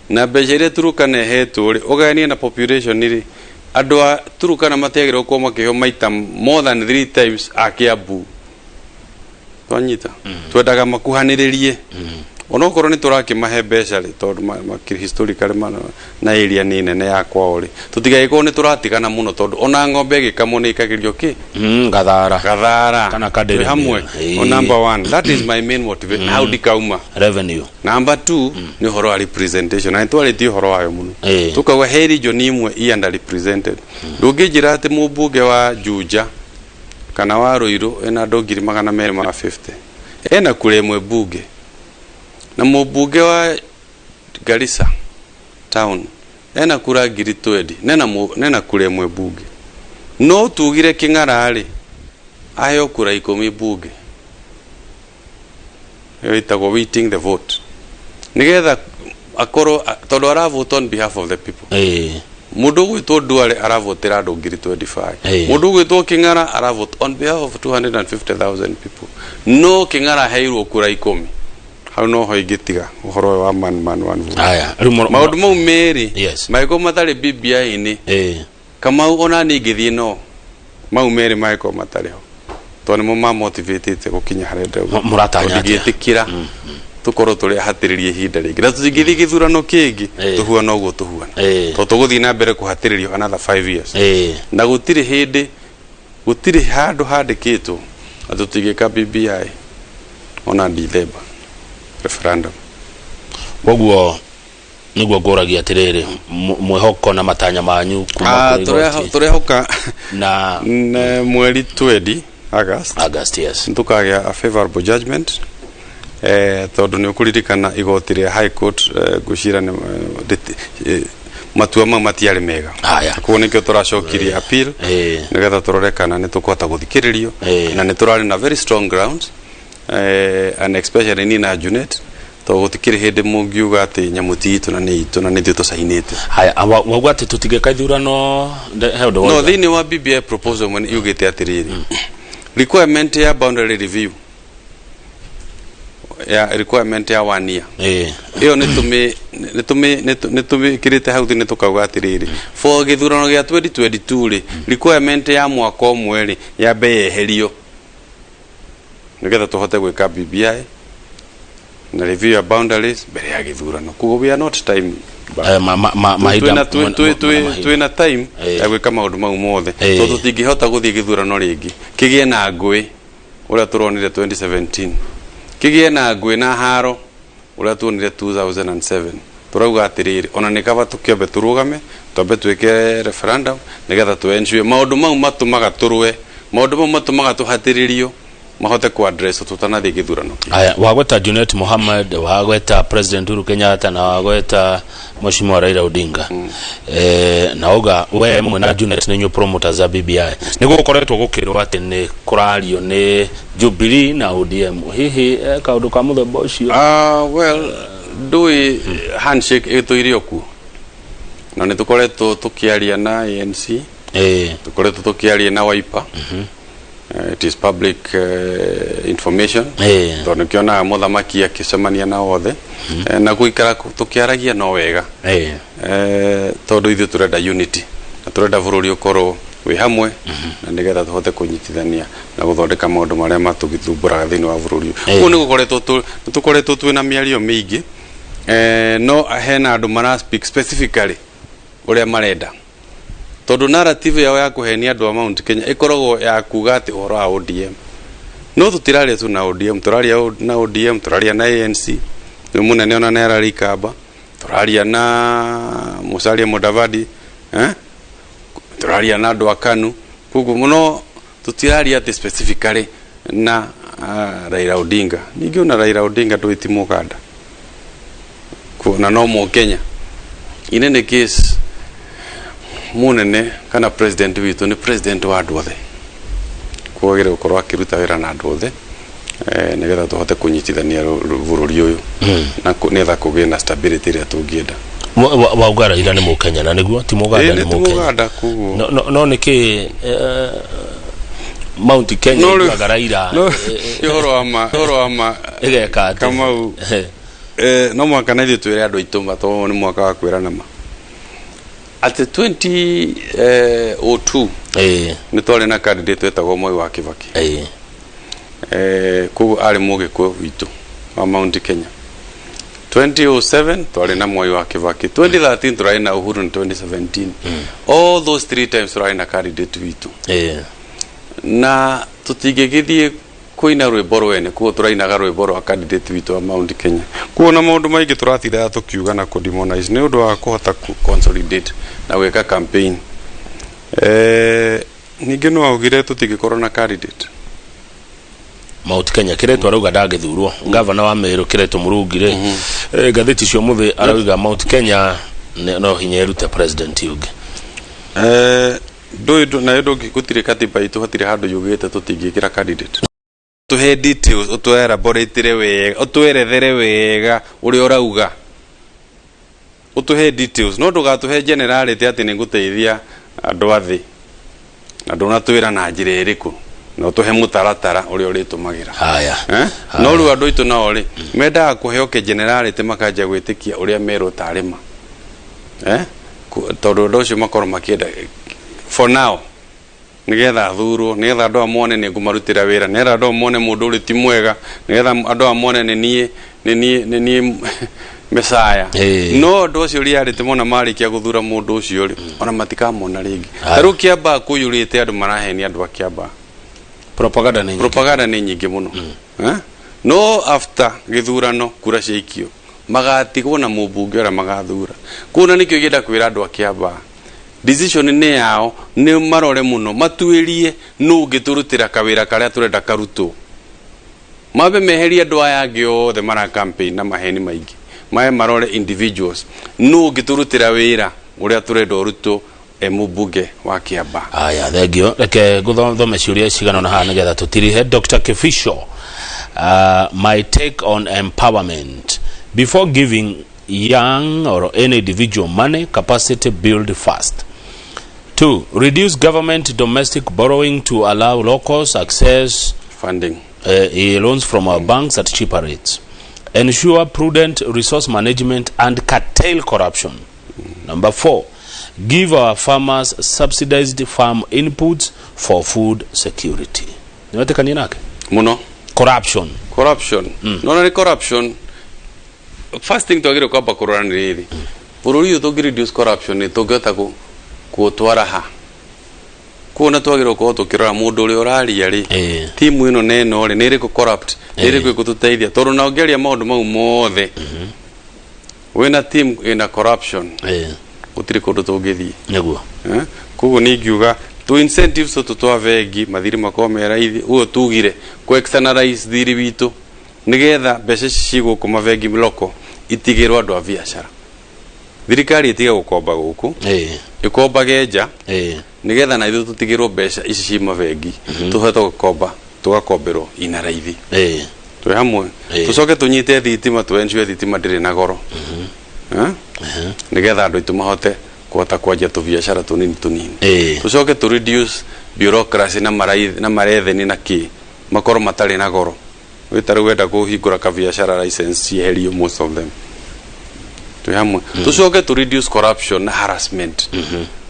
Speaker 2: na mbeca iria Turukana ĩhetwo rĩ, ũgayanie na population rĩ, andũ a Turukana matiagĩrĩirwo gũkorwo makĩheo maita more than three times a Kiambu. Twanyita, twendaga makuhanĩrĩrie, onokorwo nĩ tũrakĩmahe mbeca rĩ, tondũ historically na area nĩ nene ya kwao rĩ, tũtigagĩkorwo nĩ tũratigana mũno, tondũ ona ng'ombe ĩgĩkamwo nĩ ĩkagĩrio kĩ?
Speaker 1: Gathara.
Speaker 2: Gathara.
Speaker 1: Kana kadĩrĩ.
Speaker 2: Twĩ hamwe. O number one, that is my main motivation, hau ndikauma.
Speaker 1: Revenue.
Speaker 2: Number two nĩ ũhoro wa representation, na nĩ twarĩtie ũhoro wayo mũno. Tukauga he region imwe i under represented. Ndũngĩnjĩra atĩ mũmbunge wa Juja kana wa Ruiru ena andũ 250,000 ena kura ĩmwe mbunge, na mũmbunge wa Garissa town ena kura 20,000, nena kura ĩmwe mbunge. No tugire Kĩng'ara rĩ, aheo kura 10 mbunge. Ĩyo ĩtagwo weighting the vote, nigetha akorwo, tondũ aravote on behalf of the people. Mũndũ ũgwĩtwo Duale aravotera andũ 25,000. Mũndũ ũgwĩtwo Kĩng'ara aravote on behalf of 250,000 people, no Kĩng'ara aheirwo kura 10. Hau noho ingĩtiga ũhoro ũyũ wa man man one vote.
Speaker 1: Aya rĩu
Speaker 2: Maũndũ mau merĩ mangĩkorwo matarĩ BBI-inĩ, Kamau, ona niĩ ingĩthiĩ, no mau merĩ mangĩkorwo matarĩ ho, tondũ nĩmo mamotivatĩte gũkinya harĩa ndĩrauga.
Speaker 1: Mũratanya atĩa?
Speaker 2: Ndingĩtĩkĩra tũkorwo tũrĩ ahatĩrĩrie ihinda rĩngĩ, na tũtingĩthiĩ gĩthurano kĩngĩ tũhuana ũguo tũhuana, tondũ tũgũthiĩ na mbere kũhatĩrĩrio another 5 years. Na gũtirĩ hĩndĩ, gũtirĩ handũ handĩkĩtwo atĩ tũtingĩka BBI ona December referendum.
Speaker 1: Koguo nĩguo ngũragia atĩrĩrĩ, mwĩhoko na matanya manyu kuma kũrĩ igoti
Speaker 2: Tũrehoka
Speaker 1: na
Speaker 2: mweri 20 August,
Speaker 1: August, yes.
Speaker 2: Nĩtũkagĩa a favorable judgment, tondũ nĩ ũkũririkana igoti rĩa High Court, ngwĩciria matua mau matiarĩ mega. Koguo nĩkĩo tũracokirie appeal, nĩgetha tũrore kana nĩ tũkũhota gũthikĩrĩrio. Na nĩ tũrarĩ na very strong grounds, and especially niĩ na Junet, tondũ gũtikĩrĩ hĩndĩ mũngiuga atĩ nyamũ ti itũ na nĩ itũ na nĩ ithuĩ tũcainĩte.
Speaker 1: Haya, wauga atĩ tũtingĩka ithurano he ũndũ
Speaker 2: No
Speaker 1: woiga.
Speaker 2: Thĩinĩ wa BBI proposal mwene yugĩte atĩrĩrĩ, requirement ya boundary review, ya requirement ya one year, ĩyo nĩ tũmĩkĩrĩte hau thĩ, tũkauga atĩrĩrĩ, for gĩthurano gĩa 2022 rĩ, requirement ya mwaka ũmwe rĩ, yambe yeherio, nĩgetha tũhote gwĩka BBI na review ya boundaries mbere ya gĩthurano. Koguo we are not time bound.
Speaker 1: Mahinda mwena mahinda.
Speaker 2: Twĩna time ya gwĩka maũndũ mau mothe, tondũ tũtingĩhota gũthiĩ gĩthurano rĩngĩ kĩgĩe na ngũĩ ũrĩa tũronire 2017, kĩgĩe na ngũĩ na haro ũrĩa tuonire 2007. Tũrauga atĩrĩrĩ, ona nĩ kaba tũkĩambe tũrũgame, twambe twĩke referendum, nĩgetha tũ ensure maũndũ mau matũmaga tũrũe, maũndũ mau matũmaga tũhatĩrĩrio, mahote ku address tũtanathiĩ gĩthurano kĩu.
Speaker 1: Haya, wagweta Junet Mohammed, wagweta President Uhuru Kenyatta na wagweta Mheshimiwa Raila Odinga. Na uga we mwe na Junet nĩ inyuĩ promoters a BBI. Nĩ gũkoretwo gũkĩrwo atĩ nĩ kũrario nĩ Jubilee na ODM. Hihi kaũndũ ka mũthemba ũcio?
Speaker 2: Well, ndũĩ handshake ĩtũire o kuo, na nĩ tũkoretwo tũkĩaria na ANC, tũkoretwo tũkĩaria na Wiper. It is public information, tondũ nĩkĩonaga mũthamaki akĩcemania na othe. Na gũikara tũkĩaragia no wega, tondũ ithuĩ tũrenda unity na tũrenda bũrũri ũkorwo wĩ hamwe, na nĩgetha tũhote kũnyitithania na gũthondeka maũndũ marĩa matũgĩthumbũraga thĩinĩ wa bũrũri ũyũ. Koguo nĩ gũkoretwo nĩ tũkoretwo twĩna mĩario mĩingĩ, no hena andũ mara speak specifically ũrĩa marenda, tondũ narrative yao ya kũhenia andũ a Mount Kenya ĩkoragwo ya kuga atĩ ũhoro wa ODM. No tũtiraria tu na ODM, tũraria na ODM, tũraria na ANC, nĩ mũnene ona nĩ ararĩ Ikamba, tũraria na Musalia Mudavadi, eh? Tũraria na andũ a KANU. Koguo mũno tũtiraria atĩ specifically na Raila Odinga. Ningĩ ona Raila Odinga ndũĩ ti Mũganda na no Mũkenya. In any case, munene kana president witũ nĩ president wa andũ othe, koguo agĩrĩire gũkorwo akĩruta wĩra na andũ othe, nĩgetha tũhote kũnyitithania bũrũri ũyũ na nĩgetha kũgĩe na stability ĩrĩa tũngĩenda.
Speaker 1: Wauga Raila nĩ Mũkenya, na nĩguo ti Mũganda?
Speaker 2: Ĩĩ,
Speaker 1: nĩ
Speaker 2: nĩ ti
Speaker 1: Mũkenya.
Speaker 2: Mũganda koguo.
Speaker 1: No nĩ kĩ Mount Kenya
Speaker 2: No, rĩu-
Speaker 1: iguaga Raila
Speaker 2: no ũhoro wa ma, ũhoro wa ma.
Speaker 1: Ĩgeka atĩ
Speaker 2: Kamau, no mwaka na ithuĩ twĩre andũ aitũ ma, tondũ nĩ mwaka wa kwĩrana ma atĩ 2002 nĩ twarĩ na candidate wetagwo Mwai wa Kibaki. Koguo arĩ mũgĩkũyũ witũ wa Mount Kenya. 2007 twarĩ na Mwai wa Kibaki, 2013 tũrarĩ na Uhuru, na 2017, all those three times tũrarĩ na candidate witũ. Na tũtingĩgĩthiĩ kũina rwĩmbo rwene, koguo tũrainaga rwĩmbo rwa candidate witũ wa Mount Kenya. Koguo na maũndũ maingĩ tũratindaga tũkiuga na kũdemonize nĩ ũndũ wa kũhota ku consolidate na gwĩka campaign. Ningĩ no augire tũtingĩkorwo na candidate.
Speaker 1: Mount Kenya Kiretwo arauga ndangĩthurwo gavana wa Meru, Kiretwo Murungi rĩ, ngathĩti cia ũmũthĩ arauga Mount Kenya no hinya ĩrute president ũngĩ.
Speaker 2: Ndũĩ nayo ndũngĩ, gũtirĩ katiba itũ, hatirĩ handũ yugĩte tũtingĩkĩra candidate. Tũhe details, ũtũelaboratire wega, ũtwerethere wega ũrĩa ũrauga, ũtũhe details, no ndũgatũhe generality atĩ nĩ ngũteithia andũ a thĩ na ndũnatwĩra na njĩra ĩrĩkũ, na ũtũhe mũtaratara ũrĩa ũrĩtũmagĩra.
Speaker 1: Haya.
Speaker 2: Eh? No rĩu andũ aitũ nao rĩ, mendaga kũheo kĩ generality, makanjia gwĩtĩkia ũrĩa merwo tarĩ ma. Eh? Tondũ ũndũ ũcio makorwo makĩenda for now nigetha athurwo, nigetha andũ aya mone nĩ ngũmarutĩra wĩra, nigetha andũ aya mone mũndũ ũrĩ ti mwega, nigetha andũ aya mone nĩ niĩ mesaya. No andũ acio reality mona marĩkia gũthura mũndũ ũcio rĩ, ona matikamona rĩngĩ. Ta rĩu Kĩambaa kũiyũrĩte andũ marahenia andũ a Kĩambaa.
Speaker 1: Propaganda nĩ nyingĩ.
Speaker 2: Propaganda nĩ nyingĩ mũno. Eh? No after gĩthurano, kura ciaikio, magatigwo na mũmbunge ũrĩa magathura kũu, na nĩkĩo ingĩenda kwĩra andũ a Kĩambaa, decision nĩ yao, nĩ marore mũno, matuĩrie nũ ũngĩtũrutĩra kawĩra karĩa tũrenda karutwo, mambe meherie andũ aya angĩ othe mara campaign na maheni maingĩ, maye marore individuals, nũ ũngĩtũrutĩra wĩra ũrĩa tũrenda ũrutwo e mũmbunge wa Kĩambaa.
Speaker 1: Aya, thengio. Reke ngũthome ciũria cigana na haha nĩgetha tũtirihe. Dr Kifisho, my take on empowerment: before giving young or any individual money, capacity build first. Two, reduce government domestic borrowing to allow locals access
Speaker 2: funding,
Speaker 1: loans from our banks at cheaper rates. Ensure prudent resource management and curtail corruption. Number four, give our farmers subsidized farm inputs for food security. Niwetĩkania nake?
Speaker 2: Muno.
Speaker 1: Corruption.
Speaker 2: Corruption, nona nĩ corruption. First thing twagĩrĩirwo kwamba kũrora nĩ rĩrĩ, bũrũri ũyũ tũngĩ reduce corruption nĩ tũngĩhota kũũtwara ha? Kuona twagĩrĩirwo gũkorwo tũkĩrora mũndũ ũrĩa ũraria rĩ, timu ĩno na ĩno rĩ, nĩ ĩrĩkũ corrupt, nĩ ĩrĩkũ ĩgũtũteithia? Tondũ na ũngĩaria maũndũ mau mothe wĩna team ĩna corruption, gũtirĩ kũndũ tũngĩthiĩ. Eh? Koguo nĩ ingiuga tu incentives tũtũ twa bengi, mathirĩ makorwo me raithi, ũguo tugire ku externalize thirĩ witũ nigetha mbeca ici ci gũkũ mabengi local itigĩrwo andũ a biacara, thirikari ĩtige gũkomba gũkũ, ĩkombage nja, nigetha na ithuĩ tũtigĩrwo mbeca ici ci mabengi, tũhote gũkomba, tũgakomberwo ina raithi. Twĩ hamwe? Tũcoke tũnyite thitima, tũ ensure thitima ndĩrĩ na goro. Eh? Nigetha andũ aitũ mahote kũhota kwanjia tũbiacara tũnini tũnini. Tũcoke tũ reduce bureaucracy na maraithi na maretheni na kĩ makorwo matarĩ na goro. Wĩ ta rĩu wenda kũhingũra kabiacara, license cieherio, most of them. Twĩ hamwe? Tũcoke tũ reduce corruption na harassment.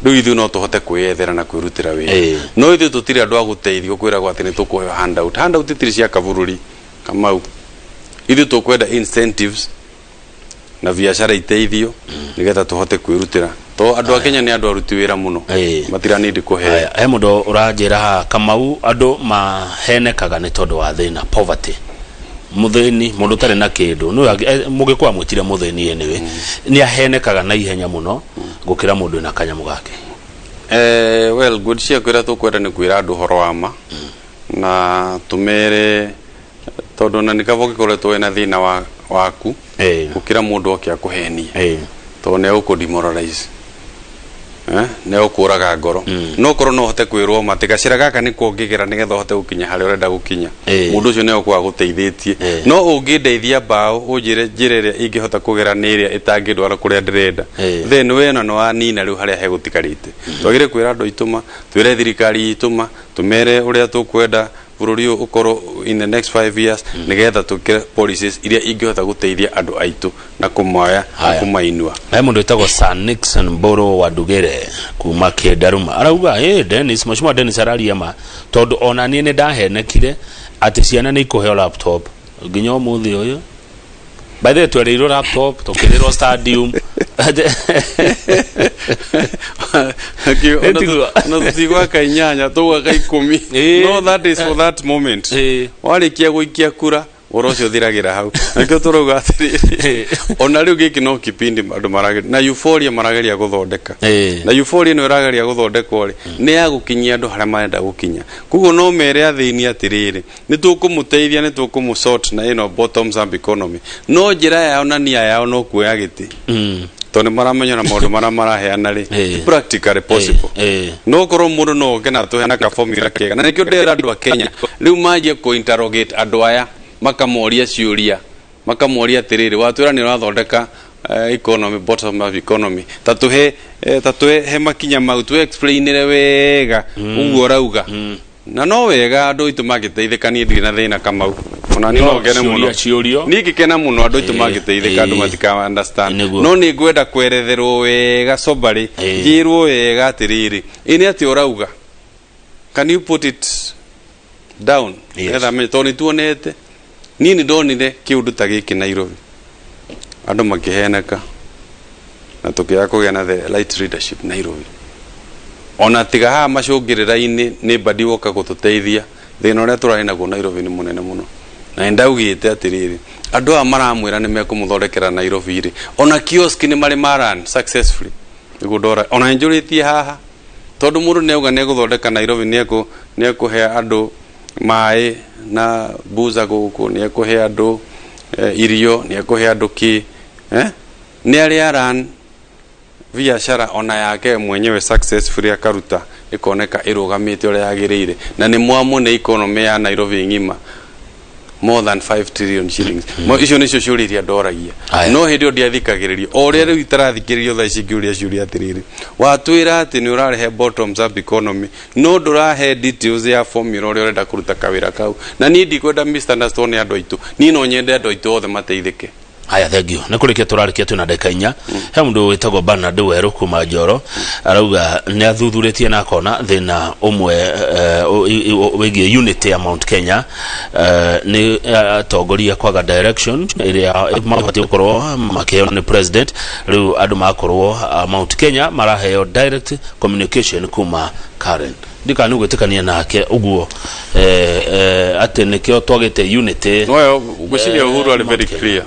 Speaker 2: Rĩu ithuĩ no tũhote kwĩyethera na kwĩrutĩra wĩra. No ithuĩ tũtirĩ andũ a gũteithio, kwĩragwo atĩ nĩ tũkũheo handout. Handout itirĩ cia kabũrũri, Kamau. Ithuĩ tũkwenda incentives na biacara iteithio nigetha tũhote kwĩrutĩra, to andũ a Kenya nĩ andũ aruti wĩra mũno. Matiranindi kũheo.
Speaker 1: Aya, he mũndũ ũranjĩra haha, Kamau, andũ mahenekaga nĩ tondũ wa thĩna, poverty. Mũthĩni, mũndũ ũtarĩ na kĩndũ, mũgĩkũyũ amwĩtire mũthĩni, anyway nĩ ahenekaga na ihenya mũno gũkĩra mũndũ wĩna kanyamũ gake.
Speaker 2: Well, ngwĩciria kwĩra tũkwenda nĩ kwĩra andũ ũhoro wa ma na tũmere, tondũ na nĩ kaba ũgĩkoretwo wĩna thĩna wa waku gũkĩra mũndũ oke akũhenie, tondũ nĩ egũkũ demoralize. Nĩ ũkũraga ngoro, no korwo no ũhote kwĩrwo ma atĩ gacĩra gaka nĩko ũngĩgera nĩgetha ũhote gũkinya harĩa ũrenda gũkinya, mũndũ ũcio nĩ egũkorwo agũteithĩtie. No ũngĩndeithia mbaũ, ũnjĩre njĩra ĩrĩa ingĩhota kũgera nĩ ĩrĩa ĩtangĩndwara kũrĩa ndĩrenda, then we ona nĩ wanina rĩu harĩa hegũtigarĩte. Twagĩrĩire kwĩra andũ aitũ ma, twĩre thirikari itũ ma, tũmere ũrĩa tũkwenda bũrũri ũyũ ũkorwo in the next 5 years, nĩgetha tũkĩre policies iria ingĩhota gũteithia andũ aitũ na kũmoya na
Speaker 1: Haya.
Speaker 2: kũmainua.
Speaker 1: He mũndũ wĩtagwo Sir Nixon Mbũrũ wa Ndugĩre kuma Kĩndaruma arauga, "Ĩ Dennis, mheshimiwa Dennis araria ma, tondũ ona niĩ nĩ ndahenekire atĩ ciana nĩ ikũheo laptop nginya ũmũthĩ ũyũ." By the way, twerĩirwo laptop, tũkĩrĩrwo stadium. Ĩtiguo.
Speaker 2: Ona tũtigwaka inyanya, tũgwaka 10. No that is for that moment. Warĩkia gũikia kura, ũhoro ũcio ũthiragĩra hau. Nakĩo tũrauga atĩrĩrĩ, ona rĩu gĩkĩ no kipindi andũ marageria na euphoria marageria gũthondeka. Na euphoria ĩno ĩrageria gũthondekwo rĩ, nĩ ya gũkinyia andũ harĩa marenda gũkinya. Koguo no mere athĩni atĩrĩrĩ, nĩ tũkũmũteithia, nĩ tũkũmũsort na ĩno bottoms up economy, no njĩra yao na nia yao no kuoya gĩtĩ, tondũ nĩ maramenya na maũndũ marĩa maraheana rĩ, ti practically possible. No korwo mũndũ no oke na tũheana ka formula kega, na nĩkĩo ndĩrera andũ a Kenya rĩu manjie kũ interrogate andũ aya, makamoria ciũria, makamoria atĩrĩrĩ, watwĩra nĩ ũrathondeka economy, bottom up economy, ta tũhe ta tũhe he makinya mau, tũ explainĩre wega ũguo ũrauga. Na no wega andũ aitũ mangĩteithĩka, niĩ ndirĩ na thĩna, Kamau, ona niĩ no ngene mũno.
Speaker 1: Ciũria ciũrio.
Speaker 2: Niĩ ngĩkena mũno andũ aitũ mangĩteithĩka, andũ matika understand. No nĩ ngwenda kweretherwo wega soberly, njĩrwo wega atĩrĩrĩ, ĩ nĩ atĩ ũrauga, can you put it down?
Speaker 1: Yes.
Speaker 2: Nĩgetha menye, tondũ nĩ tuonete, niĩ nĩ ndonire kĩũndũ ta gĩkĩ Nairobi, andũ makĩheneka na tũkĩaga kũgĩa na the right leadership Nairobi. Ona tiga haha macũngĩrĩra-inĩ nĩ Mbadi woka gũtũteithia, thĩna ũrĩa tũrarĩ naguo Nairobi nĩ mũnene mũno. Na nĩ ndaugĩte atĩrĩrĩ, andũ aya maramwĩra nĩ mekũmũthondekera Nairobi rĩ, ona kiosk nĩ marĩ maran successfully nĩguo ndora ona njũrĩtie haha, tondũ mũndũ nĩ auga nĩ egũthondeka Nairobi, nĩ ekũhe andũ maĩ na buza gũkũ, nĩ ekũhe andũ irio, nĩ ekũhe andũ kĩ, eh? Nĩ arĩ aran biacara ona yake mwenyewe successfully, akaruta ĩkoneka ĩrũgamĩte ũrĩa yagĩrĩire, na nĩ mwamũ nĩ economy ya Nairobi ng'ima more than 5 trillion shillings. Icio nĩcio ciũria iria ndoragia.
Speaker 1: Aya.
Speaker 2: No hĩndĩ ĩyo ndiathikagĩrĩrio o ũrĩa rĩu itarathikĩrĩrio thaa ici ngĩũria ciũria atĩrĩrĩ, watwĩra atĩ nĩ ũrarehe bottoms up economy, no ndũrahe details ya formula ũrĩa ũrenda kũruta kawĩra kau. Na niĩ ndikwenda misunderstand nĩ andũ aitũ, niĩ no nyende andũ aitũ othe mateithĩke.
Speaker 1: Haya, thank you. Nä kå rä kia tå rarä kia, twä na ndagä 4. He må ndå wä tagwo Bernard Werå kuma Njoro arauga nä athuthurä tie na akona thä na å mwe wä giä unity ya Mount Kenya nä atongoria kwaga direction ä rä a mabatiĩ gũkorwo makĩheo nĩ president. Rĩu andũ makorwo Mount Kenya maraheo direct communication kuma Karen. Ndikana nĩ gwĩtĩkania nake ũguo atĩ nĩkĩo twagĩte unity.
Speaker 2: No ngwĩciria Uhuru arĩ very
Speaker 1: Mount Kenya.
Speaker 2: clear.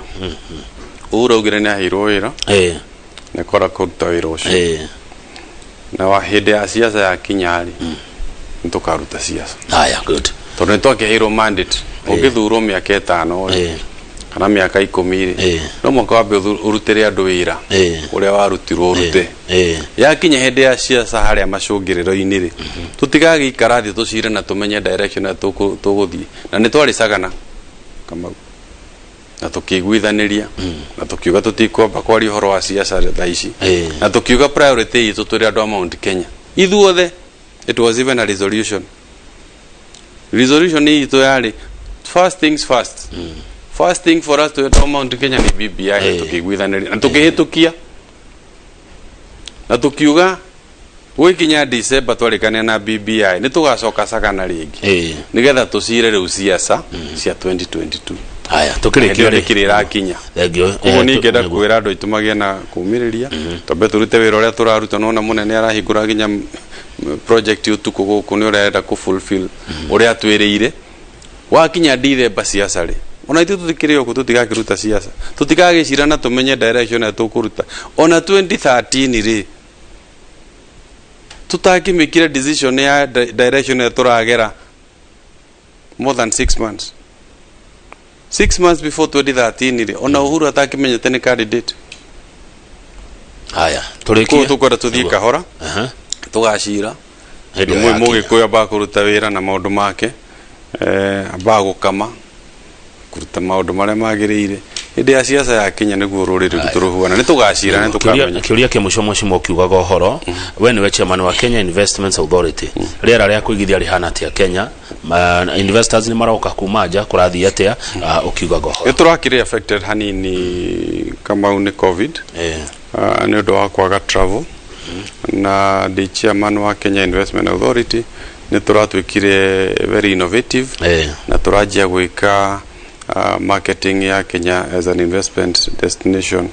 Speaker 2: Uhuru augire nĩ aheirwo wĩra, nĩ kora kũruta wĩra ũcio, na wa hĩndĩ ya siasa yakinya rĩ, nĩ tũkaruta siasa.
Speaker 1: Haya, good.
Speaker 2: Tondũ nĩ twakĩheirwo mandate, ũngĩthurwo mĩaka 5 rĩ, kana mĩaka 10 rĩ, no mũhaka wambe ũrutĩre andũ wĩra ũrĩa warutirwo ũrute. Yakinya hĩndĩ ya siasa harĩa macũngĩrĩro-inĩ rĩ, tũtigagĩikara thĩ tũcire na tũmenye direction ĩrĩa tũgũthiĩ. Na nĩ twarĩ Sagana, Kamau, na tũkĩiguithanĩria na tũkiuga tũtikwamba kwaria ũhoro wa siasa thaa ici, na tũkiuga priority itũ tũrĩ andũ a Mount Kenya ithuothe. It was even a resolution. Resolution itũ yarĩ first things first, first thing for us to andũ a Mount Kenya nĩ BBI. Tũkĩiguithanĩria na tũkĩhĩtũkia na tũkiuga gũgĩkinya December twarĩkania na BBI nĩ tũgacoka Sagana rĩngĩ, nĩgetha tũcire rĩu siasa cia 2022.
Speaker 1: Haya,
Speaker 2: Hĩndĩ
Speaker 1: tũkĩrĩkia
Speaker 2: ĩyo
Speaker 1: rĩ.
Speaker 2: nĩkĩrĩ ĩrakinya.
Speaker 1: Thank you.
Speaker 2: Koguo niĩ ingĩenda kwĩra andũ aitũ magĩe na kũmĩrĩria, twambe tũrute wĩra ũrĩa tũraruta. Nona mũnene arahingũra nginya project ũtukũ gũkũ, nĩ ũrĩa arenda kũ fulfill ũrĩa atwĩrĩire. Wakinya December siasa rĩ, ona ithuĩ tũtikĩrĩ o kũ, tũtigakĩruta siasa, tũtigagĩcira na tũmenye direction ĩrĩa tũkũruta. Ona 2013 rĩ, tũtakĩmĩkire decision ya direction ĩrĩa tũragera more than 6 months, 6 months before 2013 rĩ, ona Uhuru atakĩmenyete nĩ candidate.
Speaker 1: Haya,
Speaker 2: Koguo
Speaker 1: tũrĩkie.
Speaker 2: tũkwenda tũthiĩ kahora. Tũgacira.
Speaker 1: Hĩndĩ ĩyo
Speaker 2: Nĩ
Speaker 1: yakinya.
Speaker 2: Mũgĩkũyũ ambaga kũruta wĩra na maũndũ make, ambaga gũkama, kũruta maũndũ marĩa magĩrĩire. Hĩndĩ ya ciaca yakinya nĩguo rũrĩrĩ rwitũ rũhuana. Nĩ tũgacira, nĩ tũkamenya.
Speaker 1: Kĩũria kĩa mũico, mheshimiwa, ũkiugaga ũhoro, we nĩwe chairman wa Kenya Investments Authority, rĩera rĩa kũigithia rĩhana atĩa Kenya? Investors nĩ maroka kuma nja? Kũrathiĩ atĩa, ũkiugaga ũhoro?
Speaker 2: Nĩ tũrakĩrĩ affected hanini, Kamau, nĩ COVID, nĩ ũndũ wa kwaga travel, na ndĩ chairman wa Kenya Investment Authority nĩ tũratuĩkire very innovative na tũranjia gwĩka marketing ya Kenya as an investment destination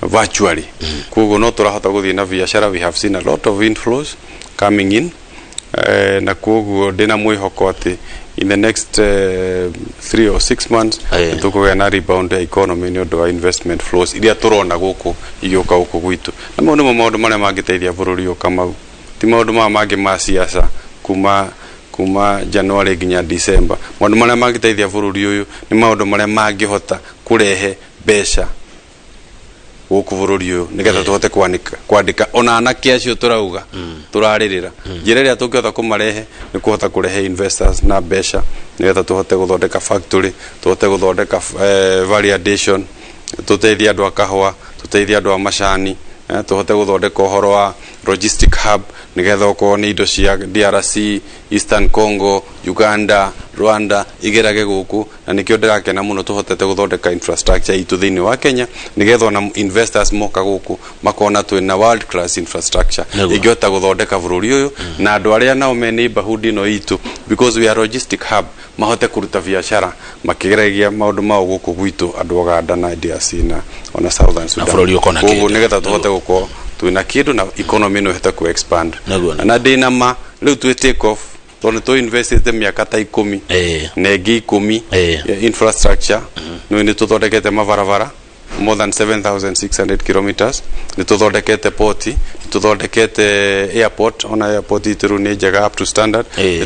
Speaker 2: virtually. Koguo no tũrahota gũthiĩ na biacara. We have seen a lot of inflows coming in, na koguo ndĩna mwĩhoko atĩ in the next 3 or 6 months nĩtũkũgĩa na rebound ya economy nĩ ũndũ wa investment flows iria tũrona gũkũ igĩũka gũkũ gwitũ. Na mau nĩmo maũndũ marĩa mangĩteithia bũrũri ũyũ, Kamau, ti maũndũ maya mangĩ ma siasa kuma January nginya December. Maũndũ marĩa mangĩteithia bũrũri ũyũ nĩ maũndũ marĩa mangĩhota kũrehe mbeca gũkũ bũrũri ũyũ nĩgetha tũhote kwandĩka ona anake acio tũrauga tũrarĩrĩra. Njĩra ĩrĩa tũngĩhota kũmarehe nĩ kũhota kũrehe investors na mbeca nĩgetha tũhote gũthondeka factory, tũhote gũthondeka value addition, tũteithie andũ a kahũa, tũteithie andũ a macani, tũhote gũthondeka ũhoro wa logistic hub nĩgetha okorwo nĩ indo cia DRC, Eastern Congo, Uganda, Rwanda igerage gũkũ. Na nĩkĩo ndĩrakena mũno tũhotete gũthondeka infrastructure itũ thĩinĩ wa Kenya nĩgetha ona investors moka gũkũ makona twĩna world class infrastructure ĩngĩhota gũthondeka bũrũri ũyũ, na andũ arĩa nao me neighborhood ĩno itũ, because we are logistic hub, mahote kũruta biacara makĩgeragia maũndũ mao gũkũ gwitũ, andũ Uganda na DRC na ona Southern Sudan.
Speaker 1: Bũrũri ũkona
Speaker 2: Koguo
Speaker 1: kĩndũ.
Speaker 2: Nĩgetha tũhote gũkorwo twĩna kĩndũ na economy ĩno ĩhote ku expand. Na ndĩna ma rĩu twĩ take off tondũ nĩ tũ-investite mĩaka ta 10 na ĩngĩ 10 ya infrastructure. Nĩ tũthondekete mabarabara more than 7600 kilometers, nĩ tũthondekete port, nĩ tũthondekete airport, ona airport itũ rĩu nĩ njega, up to standard. Nĩ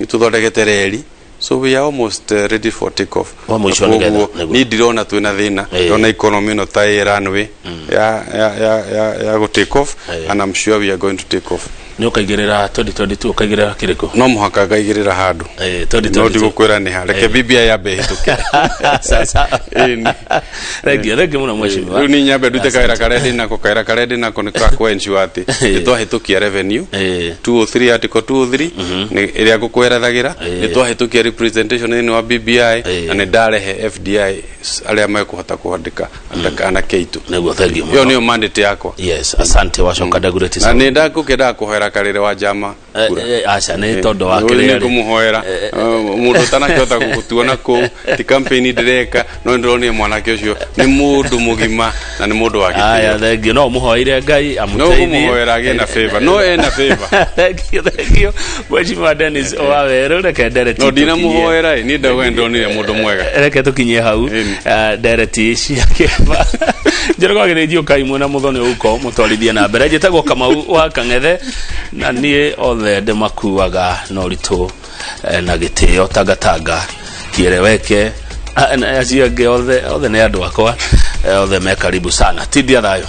Speaker 2: tũthondekete reri, so we are almost ready for take off.
Speaker 1: Wa mũico
Speaker 2: Na
Speaker 1: nĩgetha-
Speaker 2: koguo niĩ ndirona twĩna thĩna. Ndĩrona economy ĩno ta ĩ runway ya gũ take off, and I'm sure we are going to take off.
Speaker 1: Nĩ ũkaigĩrĩra 2022, ũkaigĩrĩra kĩrĩkũ?
Speaker 2: No mũhaka ngaigĩrĩra handũ, no
Speaker 1: 2022.
Speaker 2: Ndigũkwĩra nĩ ha, reke BBI yambe ĩhĩtũke.
Speaker 1: Sasa.
Speaker 2: Ĩni.
Speaker 1: Thank you, thank you mũno, mheshimiwa.
Speaker 2: Rĩu niĩ nyambe ndute kawĩra karĩa ndĩ nako. Kawĩra karĩa ndĩ nako nĩ ka kũ ensure atĩ nĩ twahĩtũkia revenue 203, article 203 nĩ ĩrĩa ngũkwerethagĩra. Nĩ twahĩtũkia representation thĩinĩ wa BBI na nĩ ndarehe FDI arĩa mekũhota kwandĩka anake aitũ.
Speaker 1: Nĩguo, thank you
Speaker 2: Ĩyo
Speaker 1: mũno.
Speaker 2: Nĩyo mandate yakwa.
Speaker 1: Yes, asante. Wacoka Dagoretti.
Speaker 2: Na nĩ ndakũkĩendaga kũhoera Karĩre wa Njama kura.
Speaker 1: Aca, nĩ tondũ wa
Speaker 2: Nĩ
Speaker 1: kĩrĩa rĩ.
Speaker 2: Ngũmũhoera mũndũ ũtanakĩhota gũtuona kũu, ti campaign ndĩreka, no nĩ ndĩronire mwanake ũcio nĩ mũndũ mũgima na nĩ mũndũ wa
Speaker 1: Aya,
Speaker 2: gĩtĩo.
Speaker 1: Thank you. No mũhoeire Ngai
Speaker 2: No
Speaker 1: amũteithie.
Speaker 2: ngũmũhoera agĩe na favor, no ena favor.
Speaker 1: Thank you, thank you, mheshimiwa Dennis Waweru. Reke ndereti
Speaker 2: No ndinamũhoera ĩ, niĩ ndauga nĩ ndonire mũndũ mwega.
Speaker 1: Reke tukinyie hau. Ndereti cia kĩamba Njorogo agĩthĩnjio kaimwe na mũthoni ũko mũtwarithie na mbere. Njĩtagwo Kamau wa Kang'ethe, na niĩ othe ndĩmakuaga na ũritũ, na gĩtĩo tangatanga kieleweke. Ah, na acio angĩ othe othe nĩ andũ akwa, othe me karibu sana. Tindia thayũ.